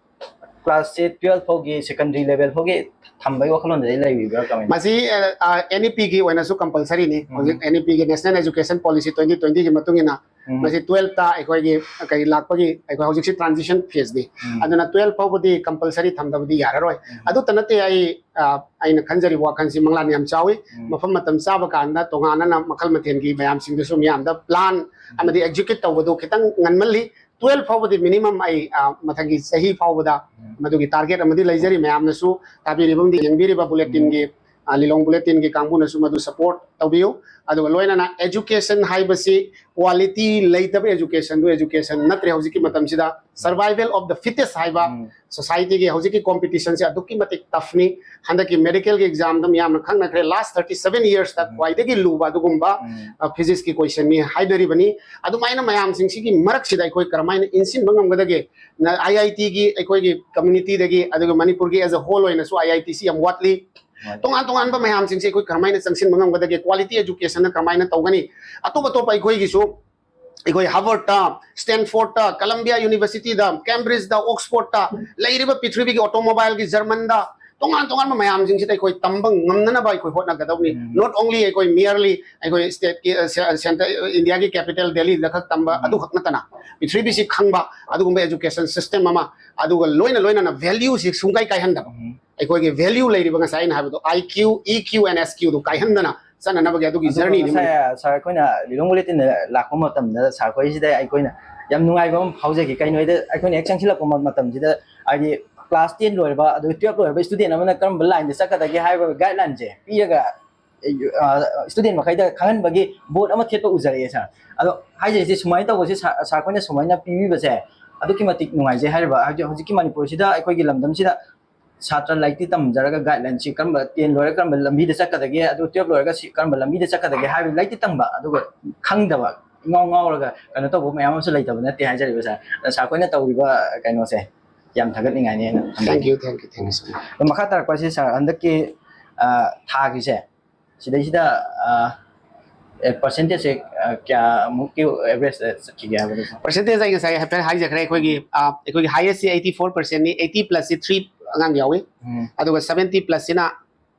ꯀ꯭ꯂꯥꯁꯁꯦ ꯇꯨꯋꯦꯜꯐ ꯐꯥꯎꯒꯤ, ꯁꯦꯀꯦꯟꯗꯔꯤ ꯂꯦꯚꯦꯜ ꯐꯥꯎꯒꯤ ꯊꯝꯕꯒꯤ ꯋꯥꯈꯜꯂꯣꯟꯗꯗꯤ ꯂꯩꯕꯤꯕ꯭ꯔꯥ ꯀꯃꯥꯏꯅ? ꯃꯁꯤ, ꯑ, ꯑ, ꯑꯦꯟ ꯏ ꯄꯤꯒꯤ ꯑꯣꯏꯅꯁꯨ ꯀꯝꯄꯜꯁꯔꯤꯅꯤ꯫ ꯎꯝ꯫ ꯍꯧꯖꯤꯛ ꯑꯦꯟ ꯏ ꯄꯤꯒꯤ, National Education Policy twenty twenty ꯒꯤ ꯃꯇꯨꯡ ꯏꯟꯅ ꯎꯝ꯫ ꯃꯁꯤ ꯇꯨꯋꯦꯜꯐꯇ ꯑꯩꯈꯣꯏꯒꯤ ꯀꯔꯤ ꯂꯥꯛꯄꯒꯤ, ꯑꯩꯈꯣꯏ ꯍꯧꯖꯤꯛꯁꯤ ꯇ꯭ꯔꯥꯟꯖꯤꯁꯟ ꯐꯦꯖꯅꯤ꯫ ꯎꯝ꯫ ꯑꯗꯨꯅ ꯇꯨꯋꯦꯜꯐ ꯐꯥꯎꯕꯗꯤ ꯀꯝꯄꯜꯁꯔꯤ ꯊꯝꯗꯕꯗꯤ ꯌꯥꯔꯔꯣꯏ꯫ ꯎꯝ꯫ ꯑꯗꯨꯇ ꯅꯠꯇꯦ, ꯑꯩ, ꯑ, ꯑꯩꯅ ꯈꯟꯖꯔꯤꯕ ꯋꯥꯈꯜꯁꯤ ꯃꯪꯂꯥꯟ ꯌꯥꯝ ꯆꯥꯎꯏ꯫ ꯎꯝ꯫ ꯃꯐꯝ ꯃꯇꯝ ꯆꯥꯕ ꯀꯥꯟꯗ ꯇꯣꯉꯥꯟꯅ ꯃꯈꯜ ꯃꯊꯦꯜꯒꯤ ꯃꯌꯥꯝꯁꯤꯡꯗꯨꯁꯨ ꯃꯤꯌꯥꯝꯗ ꯄ꯭ꯂꯥꯟ ꯎꯝ꯫ ꯑꯃꯗꯤ ꯑꯦꯛꯖꯤꯀ꯭ꯌꯨꯠ ꯇꯧꯕꯗꯨ ꯈꯤꯇꯪ ꯉꯟꯃꯜꯂꯤ꯫ ꯇꯨꯋꯦꯜꯐ ꯐꯥꯎꯕꯗꯤ ꯃꯤꯅꯤꯃꯝ ꯑꯩ, ꯑ, ꯃꯊꯪꯒꯤ ꯆꯍꯤ ꯐꯥꯎꯕꯗ ꯎꯝ꯫ ꯃꯗꯨꯒꯤ ꯇꯥꯔꯒꯦꯠ ꯑꯃꯗꯤ ꯂꯩꯖꯔꯤ꯫ ꯃꯌꯥꯝꯅꯁꯨ ꯇꯥꯕꯤꯔꯤꯕ ꯑꯃꯗꯤ ꯌꯦꯡꯕꯤꯔꯤꯕ ꯕꯨꯂꯦꯇꯤꯟꯒꯤ ꯎꯝ꯫ ꯑ, ꯂꯤꯂꯣꯡ ꯕꯨꯂꯦꯇꯤꯟꯒꯤ ꯀꯥꯡꯕꯨꯅꯁꯨ ꯃꯗꯨ ꯁꯄꯣꯔꯠ ꯇꯧꯕꯤꯌꯨ꯫ ꯑꯗꯨꯒ ꯂꯣꯏꯅꯅ education ꯍꯥꯏꯕꯁꯤ quality ꯂꯩꯇꯕ educationꯗꯨ education ꯅꯠꯇ꯭ꯔꯦ ꯍꯧꯖꯤꯛꯀꯤ ꯃꯇꯝꯁꯤꯗ꯫ Survival of the fittest ꯍꯥꯏꯕ ꯎꯝ꯫ Societyꯒꯤ ꯍꯧꯖꯤꯛꯀꯤ competitionꯁꯦ ꯑꯗꯨꯛꯀꯤ ꯃꯇꯤꯛ toughꯅꯤ꯫ ꯍꯟꯗꯛꯀꯤ medicalꯒꯤ examꯗ ꯃꯤꯌꯥꯝꯅ ꯈꯪꯅꯈ꯭ꯔꯦ, last thirty seven yearsꯇ ꯎꯝ꯫ ꯈ꯭ꯋꯥꯏꯗꯒꯤ ꯂꯨꯕ ꯑꯗꯨꯒꯨꯝꯕ, ꯎꯝ꯫ ꯑ, physicsꯀꯤ questionꯅꯤ ꯍꯥꯏꯅꯔꯤꯕꯅꯤ꯫ ꯑꯗꯨꯃꯥꯏꯅ ꯃꯌꯥꯝꯁꯤꯡꯁꯤꯒꯤ ꯃꯔꯛꯁꯤꯗ ꯑꯩꯈꯣꯏ ꯀꯔꯝꯍꯥꯏꯅ ꯏꯟꯁꯤꯟꯕ ꯉꯝꯒꯗꯒꯦ? ꯅ-, IITꯒꯤ ꯑꯩꯈꯣꯏꯒꯤ communityꯗꯒꯤ, ꯑꯗꯨꯒ ꯃꯅꯤꯄꯨꯔꯒꯤ as a whole ꯑꯣꯏꯅꯁꯨ IITꯁꯤ ꯌꯥꯝ ꯋꯥꯠꯂꯤ꯫ ꯍꯣꯏ꯫ ꯇꯣꯉꯥꯟ ꯇꯣꯉꯥꯟꯕ ꯃꯌꯥꯝꯁꯤꯡꯁꯦ ꯑꯩꯈꯣꯏ ꯀꯔꯝꯍꯥꯏꯅ ꯆꯪꯁꯤꯟꯕ ꯉꯝꯒꯗꯒꯦ? Quality educationꯅ ꯀꯔꯝꯍꯥꯏꯅ ꯇꯧꯒꯅꯤ? ꯑꯇꯣꯞ ꯑꯇꯣꯞꯄ ꯑꯩꯈꯣꯏꯒꯤꯁꯨ, ꯑꯩꯈꯣꯏ Harvardꯇ, Stanfordꯇ, Columbia Universityꯗ, Cambridgeꯗ, Oxfordꯇ ꯂꯩꯔꯤꯕ ꯄ꯭ꯔꯤꯊꯤꯕꯤꯒꯤ automobileꯒꯤ Germanꯗ, ꯇꯣꯉꯥꯟ ꯇꯣꯉꯥꯟꯕ ꯃꯌꯥꯝꯁꯤꯡꯁꯤꯗ ꯑꯩꯈꯣꯏ ꯇꯝꯕ ꯉꯝꯅꯅꯕ ꯑꯩꯈꯣꯏ ꯍꯣꯠꯅꯒꯗꯕꯅꯤ꯫ ꯎꯝ꯫ Not only ꯑꯩꯈꯣꯏ merely ꯑꯩꯈꯣꯏ stateꯀꯤ, ꯑ, ꯁꯦ-, centre, Indiaꯒꯤ capital Delhiꯗ ꯈꯛ ꯇꯝꯕ ꯎꯝ꯫ ꯑꯗꯨꯈꯛ ꯅꯠꯇꯅ, ꯄ꯭ꯔꯤꯊꯤꯕꯤꯁꯤ ꯈꯪꯕ ꯑꯗꯨꯒꯨꯝꯕ education system ꯑꯃ, ꯑꯗꯨꯒ ꯂꯣꯏꯅ ꯂꯣꯏꯅꯅ valueꯁꯤ ꯁꯨꯡꯀꯥꯏ ꯀꯥꯏꯍꯟꯗꯕ꯫ ꯎꯝ꯫ ꯑꯩꯈꯣꯏꯒꯤ value ꯂꯩꯔꯤꯕ ꯉꯁꯥꯏ ꯑꯩꯅ ꯍꯥꯏꯕꯗꯣ, IQ, EQ and SQꯗꯨ ꯀꯥꯏꯍꯟꯗꯅ ꯆꯠꯅꯅꯕꯒꯤ ꯑꯗꯨꯒꯤ ꯑꯗꯨꯒ journeyꯅꯤ ꯉꯁꯥꯏ, ꯃꯅꯤꯄꯨꯔ꯫ Sir, ꯑꯩꯈꯣꯏꯅ ꯂꯤꯂꯣꯡ ꯕꯨꯂꯦꯇꯤꯟꯗ ꯂꯥꯛꯄ ꯃꯇꯝꯗ sir ꯈꯣꯏꯁꯤꯗ ꯑꯩꯈꯣꯏꯅ ꯌꯥꯝ ꯅꯨꯡꯉꯥꯏꯕ ꯑꯃ ꯐꯥꯎꯖꯈꯤ꯫ ꯀꯩꯅꯣ ꯍꯥꯏꯗ ꯑꯩꯈꯣꯏꯅ ꯍꯦꯛ ꯆꯪꯁꯤꯜꯂꯛꯄ ꯃ-, ꯃꯇꯝꯁꯤꯗ ꯍꯥꯏꯗꯤ class ten ꯂꯣꯏꯔꯕ ꯑꯗꯨꯒ twelve ꯂꯣꯏꯔꯕ student ꯑꯃꯅ ꯀꯔꯝꯕ lineꯗ ꯆꯠꯀꯗꯒꯦ ꯍꯥꯏꯕ guideline ꯁꯦ ꯄꯤꯔꯒ, ꯑ, student ꯃꯈꯩꯗ ꯈꯪꯍꯟꯕꯒꯤ board ꯑꯃ ꯊꯦꯠꯄ ꯎꯖꯔꯛꯑꯦ sir꯫ ꯑꯗꯣ ꯍꯥꯏꯖꯔꯤꯁꯦ ꯁꯨꯃꯥꯏꯅ ꯇꯧꯕꯁꯦ sir, sir ꯈꯣꯏꯅ ꯁꯨꯃꯥꯏꯅ ꯄꯤꯕꯤꯕꯁꯦ ꯑꯗꯨꯛꯀꯤ ꯃꯇꯤꯛ ꯅꯨꯡꯉꯥꯏꯖꯩ꯫ ꯍꯥꯏꯔꯤꯕ ꯍꯧꯖꯤꯛ, ꯍꯧꯖꯤꯛꯀꯤ ꯃꯅꯤꯄꯨꯔꯁꯤꯗ ꯑꯩꯈꯣꯏꯒꯤ ꯂꯝꯗꯝꯁꯤꯗ ꯁꯥꯇ꯭ꯔ ꯂꯥꯏꯔꯤꯛꯇꯤ ꯇꯝꯖꯔꯒ guideline ꯁꯤ ꯀꯔꯝꯕ, ten ꯂꯣꯏꯔꯒ ꯀꯔꯝꯕ ꯂꯝꯕꯤꯗ ꯆꯠꯀꯗꯒꯦ, ꯑꯗꯨ twelve ꯂꯣꯏꯔꯒ ꯁꯤ ꯀꯔꯝꯕ ꯂꯝꯕꯤꯗ ꯆꯠꯀꯗꯒꯦ ꯍꯥꯏꯕ ꯂꯥꯏꯔꯤꯛꯇꯤ ꯇꯝꯕ, ꯑꯗꯨꯒ ꯈꯪꯗꯕ, ꯏꯉꯥꯎ ꯉꯥꯎꯔꯒ ꯀꯩꯅꯣ ꯇꯧꯕ ꯃꯌꯥꯝ ꯑꯃꯁꯨ ꯂꯩꯇꯕ ꯅꯠꯇꯦ ꯍꯥꯏꯖꯔꯤꯕ sir꯫ ꯑꯗ sir ꯈꯣꯏꯅ ꯇꯧꯔꯤꯕ ꯀꯩꯅꯣꯁꯦ ꯌꯥꯝ ꯊꯥꯒꯠꯅꯤꯡꯉꯥꯏꯅꯦꯅ ꯊꯝꯖꯒꯦ꯫ Thank you, thank you, thank you so much꯫ ꯑꯗꯣ ꯃꯈꯥ ꯇꯥꯔꯛꯄꯁꯦ sir, ꯍꯟꯗꯛꯀꯤ, ꯑ, ꯊꯥꯒꯤꯁꯦ ꯁꯤꯗꯩꯁꯤꯗ, ꯑ, ꯑꯦ, percentageꯁꯦ, ꯑ, ꯀꯌꯥꯃꯨꯛꯀꯤ average ꯆꯠꯈꯤꯒꯦ ꯍꯥꯏꯕꯗꯨꯁꯨ? Percentage ꯑꯩ ꯉꯁꯥꯏ ꯍꯥꯏꯐꯦꯠ ꯍꯥꯏꯖꯈ꯭ꯔꯦ꯫ ꯑꯩꯈꯣꯏꯒꯤ, ꯑ, ꯑꯩꯈꯣꯏꯒꯤ highestꯁꯤ eighty four percentꯅꯤ, eighty plusꯁꯤ three ꯑꯉꯥꯡ ꯌꯥꯎꯏ, ꯎꯝ꯫ ꯑꯗꯨꯒ seventy plusꯁꯤꯅ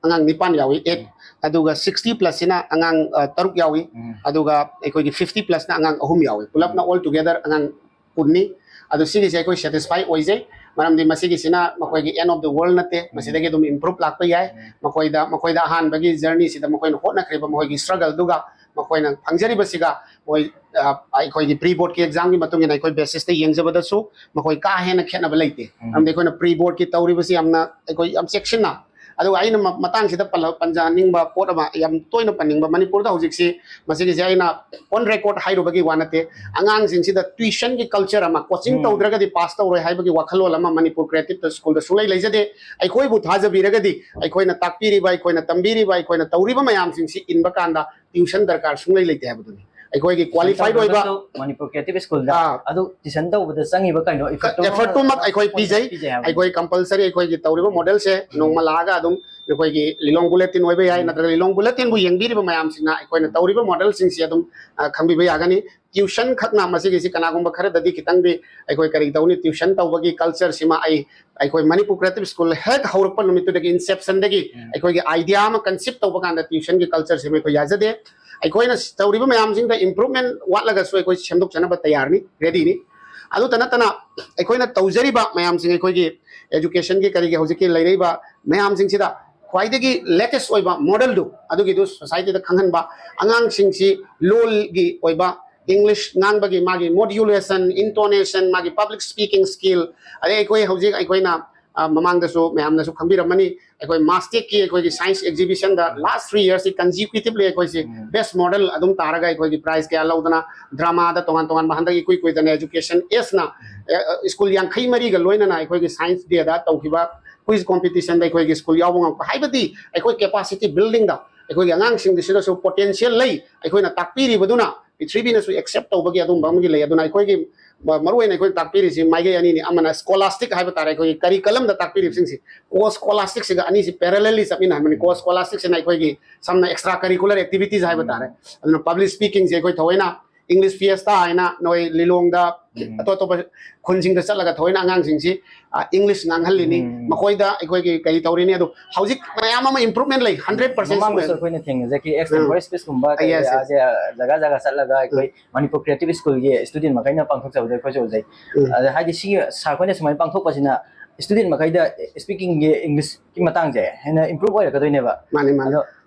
ꯑꯉꯥꯡ ꯅꯤꯄꯥꯟ ꯌꯥꯎꯏ, eight, ꯎꯝ꯫ ꯑꯗꯨꯒ sixty plusꯁꯤꯅ ꯑꯉꯥꯡ, ꯑ, ꯇꯔꯨꯛ ꯌꯥꯎꯏ, ꯎꯝ꯫ ꯑꯗꯨꯒ ꯑꯩꯈꯣꯏꯒꯤ fifty plusꯅ ꯑꯉꯥꯡ ꯑꯍꯨꯝ ꯌꯥꯎꯏ꯫ ꯄꯨꯂꯞꯅ ꯎꯝ꯫ All together ꯑꯉꯥꯡ ꯀꯨꯟꯅꯤ꯫ ꯑꯗꯣ ꯁꯤꯒꯤꯁꯦ ꯑꯩꯈꯣꯏ satisfy ꯑꯣꯏꯖꯩ, ꯃꯔꯝꯗꯤ ꯃꯁꯤꯒꯤꯁꯤꯅ ꯃꯈꯣꯏꯒꯤ end of the world ꯅꯠꯇꯦ, ꯎꯝ꯫ ꯃꯁꯤꯗꯒꯤ ꯑꯗꯨꯝ improve ꯂꯥꯛꯄ ꯌꯥꯏ꯫ ꯎꯝ꯫ ꯃꯈꯣꯏꯗ, ꯃꯈꯣꯏꯗ ꯑꯍꯥꯟꯕꯒꯤ journeyꯁꯤꯗ ꯃꯈꯣꯏꯅ ꯍꯣꯠꯅꯈ꯭ꯔꯤꯕ ꯃꯈꯣꯏꯒꯤ struggleꯗꯨꯒ ꯃꯈꯣꯏꯅ ꯐꯪꯖꯔꯤꯕꯁꯤꯒ ꯃꯣꯏ, ꯑ, ꯑꯩꯈꯣꯏꯒꯤ pre boardꯀꯤ examꯒꯤ ꯃꯇꯨꯡ ꯏꯟꯅ ꯑꯩꯈꯣꯏ basisꯇ ꯌꯦꯡꯖꯕꯗꯁꯨ ꯃꯈꯣꯏ ꯀꯥ ꯍꯦꯟꯅ ꯈꯦꯠꯅꯕ ꯂꯩꯇꯦ꯫ ꯎꯝ꯫ ꯃꯔꯝꯗꯤ ꯑꯩꯈꯣꯏꯅ pre boardꯀꯤ ꯇꯧꯔꯤꯕꯁꯤ ꯌꯥꯝꯅ ꯑꯩꯈꯣꯏ ꯌꯥꯝ ꯆꯦꯛꯁꯤꯟꯅ ꯑꯗꯨꯒ ꯑꯩꯅ ꯃ- ꯃꯇꯥꯡꯁꯤꯗ ꯄꯜꯂ- ꯄꯟꯖꯅꯤꯡꯕ ꯄꯣꯠ ꯑꯃ, ꯌꯥꯝ ꯇꯣꯏꯅ ꯄꯟꯅꯤꯡꯕ, ꯃꯅꯤꯄꯨꯔꯗ ꯍꯧꯖꯤꯛꯁꯤ, ꯃꯁꯤꯒꯤꯁꯦ ꯑꯩꯅ on record ꯍꯥꯏꯔꯨꯕꯒꯤ ꯋꯥ ꯅꯠꯇꯦ, ꯑꯉꯥꯡꯁꯤꯡꯁꯤꯗ tuition ꯒꯤ culture ꯑꯃ, coaching ꯎꯝ꯫ ꯇꯧꯗ꯭ꯔꯒꯗꯤ pass ꯇꯧꯔꯣꯏ ꯍꯥꯏꯕꯒꯤ ꯋꯥꯈꯜꯂꯣꯟ ꯑꯃ ꯃꯅꯤꯄꯨꯔ creative school ꯗ ꯁꯨꯡꯂꯩ ꯂꯩꯖꯗꯦ꯫ ꯑꯩꯈꯣꯏꯕꯨ ꯊꯥꯖꯕꯤꯔꯒꯗꯤ ꯑꯩꯈꯣꯏꯅ ꯇꯥꯛꯄꯤꯔꯤꯕ, ꯑꯩꯈꯣꯏꯅ ꯇꯝꯕꯤꯔꯤꯕ, ꯑꯩꯈꯣꯏꯅ ꯇꯧꯔꯤꯕ ꯃꯌꯥꯝꯁꯤꯡꯁꯤ ꯏꯟꯕ ꯀꯥꯟꯗ tuition ꯗꯔꯀꯥꯔ ꯁꯨꯡꯂꯩ ꯂꯩꯇꯦ ꯍꯥꯏꯕꯗꯨꯅꯤ꯫ ꯑꯩꯈꯣꯏꯒꯤ tuition qualified ꯑꯣꯏꯕ ꯇꯧꯗ꯭ꯔꯒꯁꯨ ꯃꯅꯤꯄꯨꯔ creative school ꯗ ꯑꯥ꯫ ꯑꯗꯨ tuition ꯇꯧꯕꯗ ꯆꯪꯉꯤꯕ ꯀꯩꯅꯣ effort ꯇꯨꯃꯛ effort ꯇꯨꯃꯛ ꯑꯩꯈꯣꯏ ꯄꯤꯖꯩ꯫ ꯄꯤꯖꯩ ꯍꯥꯏꯕꯅꯤ꯫ ꯑꯩꯈꯣꯏ compulsory ꯑꯩꯈꯣꯏꯒꯤ ꯇꯧꯔꯤꯕ model ꯁꯦ ꯎꯝ꯫ ꯅꯣꯡꯃ ꯂꯥꯛꯑꯒ ꯑꯗꯨꯝ ꯑꯩꯈꯣꯏꯒꯤ Lilong Bulletin ꯑꯣꯏꯕ ꯌꯥꯏ, ꯎꯝ꯫ ꯅꯠꯇ꯭ꯔꯒ Lilong Bulletin ꯕꯨ ꯌꯦꯡꯕꯤꯔꯤꯕ ꯃꯌꯥꯝꯁꯤꯡꯅ ꯑꯩꯈꯣꯏꯅ ꯇꯧꯔꯤꯕ model ꯁꯤꯡꯁꯤ ꯑꯗꯨꯝ, ꯑ, ꯈꯪꯕꯤꯕ ꯌꯥꯒꯅꯤ꯫ Tuition ꯈꯛꯅ ꯃꯁꯤꯒꯤꯁꯤ ꯀꯅꯥꯒꯨꯝꯕ ꯈꯔꯗꯗꯤ ꯈꯤꯇꯪꯗꯤ ꯑꯩꯈꯣꯏ ꯀꯔꯤ ꯇꯧꯅꯤ, tuition ꯇꯧꯕꯒꯤ culture ꯁꯤꯃ ꯑꯩ, ꯑꯩꯈꯣꯏ ꯃꯅꯤꯄꯨꯔ creative school ꯍꯦꯛ ꯍꯧꯔꯛꯄ ꯅꯨꯃꯤꯠꯇꯨꯗꯒꯤ, inception ꯗꯒꯤ ꯎꯝ꯫ ꯑꯩꯈꯣꯏꯒꯤ idea ꯑꯃ conceive ꯇꯧꯕ ꯀꯥꯟꯗ tuition ꯒꯤ culture ꯁꯤꯃ ꯑꯩꯈꯣꯏ ꯌꯥꯖꯗꯦ꯫ ꯑꯩꯈꯣꯏꯅ ꯇꯧꯔꯤꯕ ꯃꯌꯥꯝꯁꯤꯡꯗ improvement ꯋꯥꯠꯂꯒꯁꯨ ꯑꯩꯈꯣꯏ ꯁꯦꯝꯗꯣꯛꯆꯅꯕ ꯇꯌꯥꯔꯅꯤ, ready ꯅꯤ꯫ ꯑꯗꯨꯇ ꯅꯠꯇꯅ ꯑꯩꯈꯣꯏꯅ ꯇꯧꯖꯔꯤꯕ ꯃꯌꯥꯝꯁꯤꯡ, ꯑꯩꯈꯣꯏꯒꯤ education ꯒꯤ ꯀꯔꯤꯒꯤ ꯍꯧꯖꯤꯛꯀꯤ ꯂꯩꯔꯛꯏꯕ ꯃꯌꯥꯝꯁꯤꯡꯁꯤꯗ ꯈ꯭ꯋꯥꯏꯗꯒꯤ latest ꯑꯣꯏꯕ model ꯗꯨ ꯑꯗꯨꯒꯤꯗꯨ society ꯗ ꯈꯪꯍꯟꯕ, ꯑꯉꯥꯡꯁꯤꯡꯁꯤ ꯂꯣꯜꯒꯤ ꯑꯣꯏꯕ English ꯉꯥꯡꯕꯒꯤ ꯃꯥꯒꯤ modulation, intonation, ꯃꯥꯒꯤ public speaking skill, ꯑꯗꯩ ꯑꯩꯈꯣꯏ ꯍꯧꯖꯤꯛ ꯑꯩꯈꯣꯏꯅ, ꯑ, ꯃꯃꯥꯡꯗꯁꯨ ꯃꯌꯥꯝꯅꯁꯨ ꯈꯪꯕꯤꯔꯝꯃꯅꯤ, ꯑꯩꯈꯣꯏ MASTEC ꯀꯤ ꯑꯩꯈꯣꯏꯒꯤ science exhibition ꯗ ꯎꯝ꯫ last three years ꯁꯤ consecutively ꯑꯩꯈꯣꯏꯁꯤ ꯎꯝ꯫ best model ꯑꯗꯨꯝ ꯇꯥꯔꯒ ꯑꯩꯈꯣꯏꯒꯤ prize ꯀꯌꯥ ꯂꯧꯗꯅ, drama ꯗ ꯇꯣꯉꯥꯟ ꯇꯣꯉꯥꯟꯕ, ꯍꯟꯗꯛ ꯏꯀꯨꯏ ꯀꯨꯏꯗꯅ education S ꯅ, ꯎꯝ꯫ ꯑ, ꯑ, school ꯌꯥꯡꯈꯩ ꯃꯔꯤꯒ ꯂꯣꯏꯅꯅ ꯑꯩꯈꯣꯏꯒꯤ science day ꯗ ꯇꯧꯈꯤꯕ quiz competition ꯗ ꯑꯩꯈꯣꯏꯒꯤ school ꯌꯥꯎꯕ ꯉꯝꯕ ꯍꯥꯏꯕꯗꯤ ꯑꯩꯈꯣꯏ capacity building ꯗ ꯑꯩꯈꯣꯏꯒꯤ ꯑꯉꯥꯡꯁꯤꯡꯁꯤꯗꯁꯨ potential ꯂꯩ, ꯑꯩꯈꯣꯏꯅ ꯇꯥꯛꯄꯤꯔꯤꯕꯗꯨꯅ ꯄ꯭ꯔꯤꯊꯤꯕꯤꯅꯁꯨ accept ꯇꯧꯕꯒꯤ ꯑꯗꯨꯝꯕ ꯑꯃꯒꯤ ꯂꯩ꯫ ꯑꯗꯨꯅ ꯑꯩꯈꯣꯏꯒꯤ ꯃ-, ꯃꯔꯨꯑꯣꯏꯅ ꯑꯩꯈꯣꯏꯅ ꯇꯥꯛꯄꯤꯔꯤꯁꯤ ꯃꯥꯏꯀꯩ ꯑꯅꯤꯅꯤ, ꯑꯃꯅ scholastic ꯍꯥꯏꯕ ꯇꯥꯔꯦ, ꯑꯩꯈꯣꯏꯒꯤ curriculum ꯗ ꯇꯥꯛꯄꯤꯔꯤꯕꯁꯤꯡꯁꯤ, co scholastic ꯁꯤꯒ ꯑꯅꯤꯁꯤ parallelly ꯆꯠꯃꯤꯟꯅꯍꯟꯕꯅꯤ꯫ Co scholastic ꯁꯤꯅ ꯑꯩꯈꯣꯏꯒꯤ ꯁꯝꯅ extra curricular activities ꯍꯥꯏꯕ ꯇꯥꯔꯦ꯫ ꯑꯗꯨꯅ public speaking ꯁꯦ ꯑꯩꯈꯣꯏ ꯊꯑꯣꯏꯅ English Fiesta ꯍꯥꯏꯅ ꯅꯣꯏ ꯂꯤꯂꯣꯡꯗ ꯎꯝ꯫ ꯑꯇꯣꯞ ꯑꯇꯣꯞꯄ ꯈꯨꯟꯁꯤꯡꯗ ꯆꯠꯂꯒ ꯊꯑꯣꯏꯅ ꯑꯉꯥꯡꯁꯤꯡꯁꯤ, ꯑ, English ꯉꯥꯡꯍꯜꯂꯤꯅꯤ꯫ ꯎꯝ꯫ ꯃꯈꯣꯏꯗ ꯑꯩꯈꯣꯏꯒꯤ ꯀꯔꯤ ꯇꯧꯔꯤꯅꯤ, ꯑꯗꯣ ꯍꯧꯖꯤꯛ ꯃꯌꯥꯝ ꯑꯃ improvement ꯂꯩ, hundred percent ꯃꯃꯥꯡꯗꯁꯨ ꯁꯨꯃꯥꯏꯅ꯫ ꯑꯩꯈꯣꯏꯅ ꯊꯦꯡꯅꯖꯈꯤ, ex ꯎꯝ꯫ temporary speech ꯀꯨꯝꯕ ꯀꯩ ꯑꯥ, yes, yes. ꯑꯗꯩ ꯖꯒꯥ ꯖꯒꯥ ꯆꯠꯂꯒ ꯑꯩꯈꯣꯏ ꯎꯝ꯫ ꯃꯅꯤꯄꯨꯔ creative school ꯒꯤ student ꯃꯈꯩꯅ ꯄꯥꯡꯊꯣꯛꯆꯕꯗꯣ ꯑꯩꯈꯣꯏꯁꯨ ꯎꯖꯩ꯫ ꯎꯝ꯫ ꯑꯗ ꯍꯥꯏꯗꯤ ꯁꯤꯒꯤ sir ꯈꯣꯏꯅ ꯁꯨꯃꯥꯏꯅ ꯄꯥꯡꯊꯣꯛꯄꯁꯤꯅ student ꯃꯈꯩꯗ speaking ꯒꯤ English ꯀꯤ ꯃꯇꯥꯡꯁꯦ ꯍꯦꯟꯅ improve ꯑꯣꯏꯔꯛꯀꯗꯣꯏꯅꯦꯕ꯫ ꯃꯥꯅꯤ, ꯃꯥꯅꯤ꯫ ꯑꯗꯣ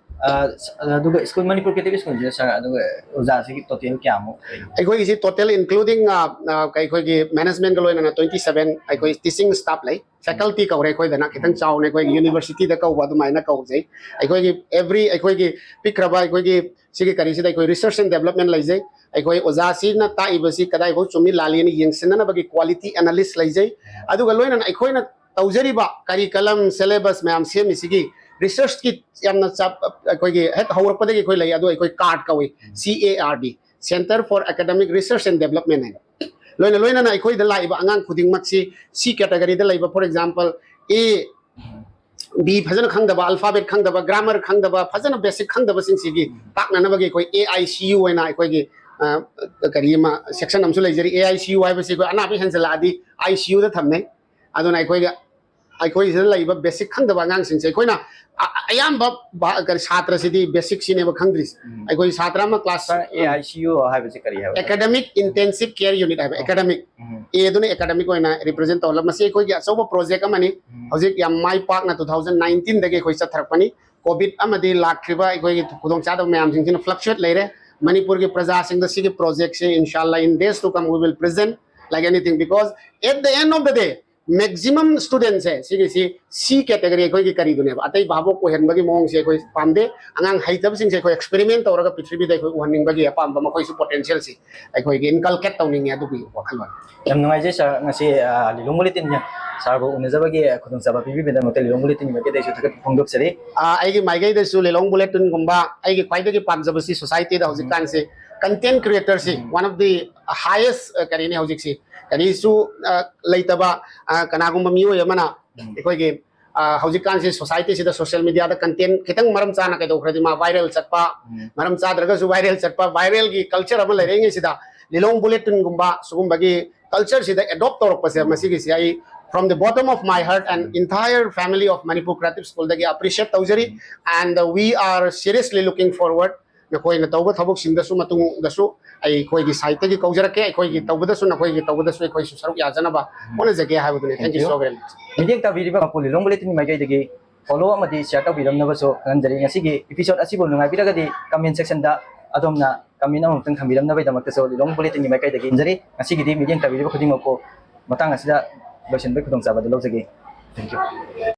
ꯑ, ꯑꯗꯨꯒ ꯁ꯭ꯀꯨꯜ, ꯃꯅꯤꯄꯨꯔ ꯀ꯭ꯔꯤꯌꯦꯇꯤꯚ ꯁ꯭ꯀꯨꯜꯁꯤꯗ ꯁꯥꯔ, ꯑꯗꯨꯒ ꯑꯣꯖꯥꯁꯤꯒꯤ ꯇꯣꯇꯦꯜ ꯀꯌꯥꯃꯨꯛ ꯂꯩꯒꯦ? ꯑꯩꯈꯣꯏꯒꯤꯁꯤ ꯇꯣꯇꯦꯜ ꯏꯟꯀ꯭ꯂꯨꯗꯤꯡ ꯑꯩꯈꯣꯏꯒꯤ ꯃꯦꯅꯦꯖꯃꯦꯟꯒ ꯂꯣꯏꯅꯅ ꯇ꯭ꯋꯦꯟꯇꯤ ꯁꯕꯦꯟ ꯑꯩꯈꯣꯏ ꯇꯤꯆꯤꯡ ꯁ꯭ꯇꯥꯐ ꯂꯩ, ꯐꯦꯀꯜꯇꯤ ꯀꯧꯔꯦ ꯑꯩꯈꯣꯏꯗꯅ, ꯈꯤꯇꯪ ꯆꯥꯎꯅ ꯑꯩꯈꯣꯏꯒꯤ ꯌꯨꯅꯤꯚꯔꯁꯤꯇꯤꯗ ꯀꯧꯕ ꯑꯗꯨꯃꯥꯏꯅ ꯀꯧꯖꯩ꯫ ꯑꯩꯈꯣꯏꯒꯤ ꯑꯦꯕ꯭ꯔꯤ ꯑꯩꯈꯣꯏꯒꯤ ꯄꯤꯛꯈ꯭ꯔꯕ ꯑꯩꯈꯣꯏꯒꯤ ꯁꯤꯒꯤ ꯀꯔꯤꯁꯤꯗ ꯑꯩꯈꯣꯏ ꯔꯤꯁꯔꯁ ꯑꯦꯟ ꯗꯦꯕꯂꯞꯃꯦꯟ ꯂꯩꯖꯩ꯫ ꯑꯩꯈꯣꯏ ꯑꯣꯖꯥꯁꯤꯅ ꯇꯥꯛꯏꯕꯁꯤ ꯀꯗꯥꯏꯐꯥꯎ ꯆꯨꯝꯃꯤ ꯂꯥꯜꯂꯤꯅ ꯌꯦꯡꯁꯤꯟꯅꯅꯕꯒꯤ ꯀ꯭ꯋꯥꯂꯤꯇꯤ ꯑꯦꯅꯥꯂꯤꯁ ꯂꯩꯖꯩ꯫ ꯑꯗꯨꯒ ꯂꯣꯏꯅꯅ ꯑꯩꯈꯣꯏꯅ ꯇꯧꯖꯔꯤꯕ ꯀꯔꯤꯀꯂꯝ, ꯁꯦꯂꯦꯕꯁ ꯃꯌꯥꯝ ꯁꯦꯝꯃꯤꯁꯤꯒꯤ ꯔꯤꯁꯔꯁꯀꯤ ꯌꯥꯝꯅ ꯆꯞ ꯑꯩꯈꯣꯏꯒꯤ ꯍꯦꯛ ꯍꯧꯔꯛꯄꯗꯒꯤ ꯑꯩꯈꯣꯏ ꯂꯩ, ꯑꯗꯣ ꯑꯩꯈꯣꯏ ꯀꯥꯔꯠ ꯀꯧꯏ, ꯁꯤ A R D, Center for Academic Research and Development ꯍꯥꯏꯅ꯫ ꯂꯣꯏꯅ ꯂꯣꯏꯅꯅ ꯑꯩꯈꯣꯏꯗ ꯂꯥꯛꯏꯕ ꯑꯉꯥꯡ ꯈꯨꯗꯤꯡꯃꯛꯁꯤ ꯁꯤ ꯀꯦꯇꯒꯔꯤꯗ ꯂꯩꯕ, ꯐꯣꯔ ꯑꯦꯛꯖꯥꯝꯄꯜ, ꯑꯦ ꯕꯤ ꯐꯖꯅ ꯈꯪꯗꯕ, ꯑꯜꯐꯥꯕꯦꯠ ꯈꯪꯗꯕ, ꯒ꯭ꯔꯥꯃꯔ ꯈꯪꯗꯕ, ꯐꯖꯅ ꯕꯦꯁꯤꯛ ꯈꯪꯗꯕꯁꯤꯡꯁꯤꯒꯤ ꯇꯥꯛꯅꯅꯕꯒꯤ ꯑꯩꯈꯣꯏ ꯑꯦ ꯑꯥꯏ ꯁꯤ ꯌꯨ ꯑꯣꯏꯅ ꯑꯩꯈꯣꯏꯒꯤ ꯑ, ꯀꯔꯤ ꯑꯃ ꯁꯦꯛꯁꯟ ꯑꯃꯁꯨ ꯂꯩꯖꯔꯤ꯫ ꯑꯦ ꯑꯥꯏ ꯁꯤ ꯌꯨ ꯍꯥꯏꯕꯁꯤ ꯑꯩꯈꯣꯏ ꯑꯅꯥꯕ ꯍꯦꯟꯖꯜꯂꯛꯑꯗꯤ ꯑꯥꯏ ꯁꯤ ꯌꯨꯗ ꯊꯝꯅꯩ꯫ ꯑꯗꯨꯅ ꯑꯩꯈꯣꯏꯒꯤ ꯑꯩꯈꯣꯏ ꯁꯤꯗ ꯂꯩꯕ ꯕꯦꯁꯤꯛ ꯈꯪꯗꯕ ꯑꯉꯥꯡꯁꯤꯡꯁꯦ ꯑꯩꯈꯣꯏꯅ ꯑ-, ꯑ-, ꯑꯌꯥꯝꯕ ꯚꯥ-, ꯀꯔꯤ, ꯁꯥꯇ꯭ꯔꯁꯤꯗꯤ ꯕꯦꯁꯤꯛꯁꯤꯅꯦꯕ ꯈꯪꯗ꯭ꯔꯤꯁꯦ꯫ ꯑꯩꯈꯣꯏ ꯁꯥꯇ꯭ꯔ ꯑꯃ class sir, A I C U ꯍꯥꯏꯕꯁꯤ ꯀꯔꯤ ꯍꯥꯏꯕ? ꯑꯦꯀꯥꯗꯃꯤꯛ ꯏꯟꯇꯦꯟꯁꯤꯞ ꯀꯦꯌꯔ ꯌꯨꯅꯤꯠ ꯍꯥꯏꯕ, ꯑꯦꯀꯥꯗꯃꯤꯛ ꯑꯦ ꯑꯗꯨꯅ ꯑꯦꯀꯥꯗꯃꯤꯛ ꯑꯣꯏꯅ ꯔꯤꯄ꯭ꯔꯖꯦꯟ ꯇꯧꯍꯜꯂ, ꯃꯁꯤ ꯑꯩꯈꯣꯏꯒꯤ ꯑꯆꯧꯕ ꯄ꯭ꯔꯣꯖꯦꯛ ꯑꯃꯅꯤ꯫ ꯍꯧꯖꯤꯛ ꯌꯥꯝ ꯃꯥꯏ ꯄꯥꯛꯅ ꯇꯨ ꯊꯥꯎꯖꯟ ꯅꯥꯏꯟꯇꯤꯟꯗꯒꯤ ꯑꯩꯈꯣꯏ ꯆꯠꯊꯔꯛꯄꯅꯤ꯫ ꯀꯣꯚꯤꯗ ꯑꯃꯗꯤ ꯂꯥꯛꯈ꯭ꯔꯤꯕ ꯑꯩꯈꯣꯏꯒꯤ ꯈꯨꯗꯣꯡꯆꯥꯗꯕ ꯃꯌꯥꯝꯁꯤꯡꯁꯤꯅ ꯐ꯭ꯂꯛꯆꯨꯋꯦꯠ ꯂꯩꯔꯦ꯫ ꯃꯅꯤꯄꯨꯔꯒꯤ ꯄ꯭ꯔꯖꯥꯁꯤꯡꯗ ꯁꯤꯒꯤ ꯄ꯭ꯔꯣꯖꯦꯛꯁꯦ inshallah in days to come we will present like anything, because at the end of the day maximum studentꯁꯦ ꯁꯤꯒꯤꯁꯤ ꯁꯤ ꯀꯦꯇꯒꯔꯤ ꯑꯩꯈꯣꯏꯒꯤ ꯀꯔꯤꯗꯨꯅꯦꯕ, ꯑꯇꯩ ꯚꯥꯕꯣꯛ ꯑꯣꯏꯍꯟꯕꯒꯤ ꯃꯑꯣꯡꯁꯦ ꯑꯩꯈꯣꯏ ꯄꯥꯝꯗꯦ꯫ ꯑꯉꯥꯡ ꯍꯩꯇꯕꯁꯤꯡꯁꯦ ꯑꯩꯈꯣꯏ ꯑꯦꯛꯁꯄꯦꯔꯤꯃꯦꯟ ꯇꯧꯔꯒ ꯄ꯭ꯔꯤꯊꯤꯕꯤꯗ ꯑꯩꯈꯣꯏ ꯎꯍꯟꯅꯤꯡꯕꯒꯤ ꯑꯄꯥꯝꯕ, ꯃꯈꯣꯏꯁꯨ ꯄꯣꯇꯦꯟꯁꯤꯌꯦꯜꯁꯤ ꯑꯩꯈꯣꯏꯒꯤ ꯏꯟꯀꯜꯀꯦꯠ ꯇꯧꯅꯤꯡꯉꯦ ꯑꯗꯨꯒꯤ ꯋꯥꯈꯜꯂꯣꯟ꯫ ꯌꯥꯝ ꯅꯨꯡꯉꯥꯏꯖꯩ ꯁꯥꯔ, ꯉꯁꯤ ꯑ, ꯂꯤꯂꯣꯡ ꯕꯨꯂꯦꯇꯤꯟ ꯁꯥꯔꯕꯨ ꯎꯅꯖꯕꯒꯤ ꯈꯨꯗꯣꯡꯆꯥꯕ ꯄꯤꯕꯤꯕꯒꯤꯗꯃꯛꯇ ꯂꯤꯂꯣꯡ ꯕꯨꯂꯦꯇꯤꯟꯒꯤ ꯃꯥꯏꯀꯩꯗꯒꯤꯁꯨ ꯊꯥꯒꯠꯄ ꯐꯣꯡꯗꯣꯛꯆꯔꯤ꯫ ꯑ, ꯑꯩꯒꯤ ꯃꯥꯏꯀꯩꯗꯁꯨ ꯂꯤꯂꯣꯡ ꯕꯨꯂꯦꯇꯤꯟꯒꯨꯝꯕ ꯑꯩꯒꯤ ꯈ꯭ꯋꯥꯏꯗꯒꯤ ꯄꯥꯝꯖꯕꯁꯤ ꯁꯣꯁꯥꯏꯇꯤꯗ ꯍꯧꯖꯤꯛꯀꯥꯟꯁꯤ content ꯀ꯭ꯔꯤꯌꯦꯇꯔꯁꯤ one of the highest, ꯑ, ꯀꯔꯤꯅꯤ ꯍꯧꯖꯤꯛꯁꯤ ꯀꯔꯤꯁꯨ ꯑ, ꯂꯩꯇꯕ ꯑ, ꯀꯅꯥꯒꯨꯝꯕ ꯃꯤꯑꯣꯏ ꯑꯃꯅ ꯑꯩꯈꯣꯏꯒꯤ ꯑ, ꯍꯧꯖꯤꯛꯀꯥꯟꯁꯤ ꯁꯣꯁꯥꯏꯇꯤꯁꯤꯗ ꯁꯣꯁꯤꯌꯦꯜ ꯃꯤꯗꯤꯌꯥꯗ ꯀꯟꯇꯦꯟ ꯈꯤꯇꯪ ꯃꯔꯝ ꯆꯥꯅ ꯀꯩꯗꯧꯈ꯭ꯔꯗꯤ ꯃꯥ ꯚꯥꯏꯔꯦꯜ ꯆꯠꯄ, ꯃꯔꯝ ꯆꯥꯗ꯭ꯔꯒꯁꯨ ꯚꯥꯏꯔꯦꯜ ꯆꯠꯄ, ꯚꯥꯏꯔꯦꯜꯒꯤ ꯀꯜꯆꯔ ꯑꯃ ꯂꯩꯔꯛꯏꯉꯩꯁꯤꯗ ꯂꯤꯂꯣꯡ ꯕꯨꯂꯦꯇꯤꯟꯒꯨꯝꯕ ꯁꯤꯒꯨꯝꯕꯒꯤ ꯀꯜꯆꯔꯁꯤꯗ ꯑꯦꯗꯣꯞ ꯇꯧꯔꯛꯄꯁꯦ, ꯃꯁꯤꯒꯤꯁꯤ ꯑꯩ from the bottom of my heart and entire family of Manipur Creative Schoolꯗꯒꯤ ꯑꯦꯄ꯭ꯔꯤꯁꯤꯌꯦꯠ ꯇꯧꯖꯔꯤ꯫ And we are seriously looking forward ꯅꯈꯣꯏꯅ ꯇꯧꯕ ꯊꯕꯛꯁꯤꯡꯗꯁꯨ ꯃꯇꯨꯡꯗꯁꯨ ꯑꯩꯈꯣꯏꯒꯤ ꯁꯥꯏꯠꯇꯒꯤ ꯀꯧꯖꯔꯛꯀꯦ, ꯑꯩꯈꯣꯏꯒꯤ ꯇꯧꯕꯗꯁꯨ ꯅꯈꯣꯏꯒꯤ ꯇꯧꯕꯗꯁꯨ ꯑꯩꯈꯣꯏꯁꯨ ꯁꯔꯨꯛ ꯌꯥꯖꯅꯕ ꯍꯣꯠꯅꯖꯒꯦ ꯍꯥꯏꯕꯗꯨꯅꯤ꯫ Thank you so very much. ꯃꯤꯠꯌꯦꯡ ꯇꯥꯕꯤꯔꯤꯕ ꯃꯄꯨ ꯂꯤꯂꯣꯡ ꯕꯨꯂꯦꯇꯤꯟꯒꯤ ꯃꯥꯏꯀꯩꯗꯒꯤ Follow ꯑꯃꯗꯤ share ꯇꯧꯕꯤꯔꯝꯅꯕꯁꯨ ꯈꯪꯍꯟꯖꯔꯤ꯫ ꯉꯁꯤꯒꯤ episode ꯑꯁꯤꯕꯨ ꯅꯨꯡꯉꯥꯏꯕꯤꯔꯒꯗꯤ comment section ꯗ ꯑꯗꯣꯝꯅ comment ꯑꯃꯃꯝꯇꯪ ꯊꯝꯕꯤꯔꯝꯅꯕꯒꯤꯗꯃꯛꯇꯁꯨ ꯂꯤꯂꯣꯡ bulletin ꯒꯤ ꯃꯥꯏꯀꯩꯗꯒꯤ ꯈꯪꯖꯔꯤ꯫ ꯉꯁꯤꯒꯤꯗꯤ ꯃꯤꯠꯌꯦꯡ ꯇꯥꯕꯤꯔꯤꯕ ꯈꯨꯗꯤꯡꯃꯛꯄꯨ ꯃꯇꯥꯡ ꯑꯁꯤꯗ ꯂꯣꯏꯁꯤꯟꯕꯒꯤ ꯈꯨꯗꯣꯡꯆꯥꯕ ꯑꯗꯨ ꯂꯧꯖꯒꯦ꯫ Thank you꯫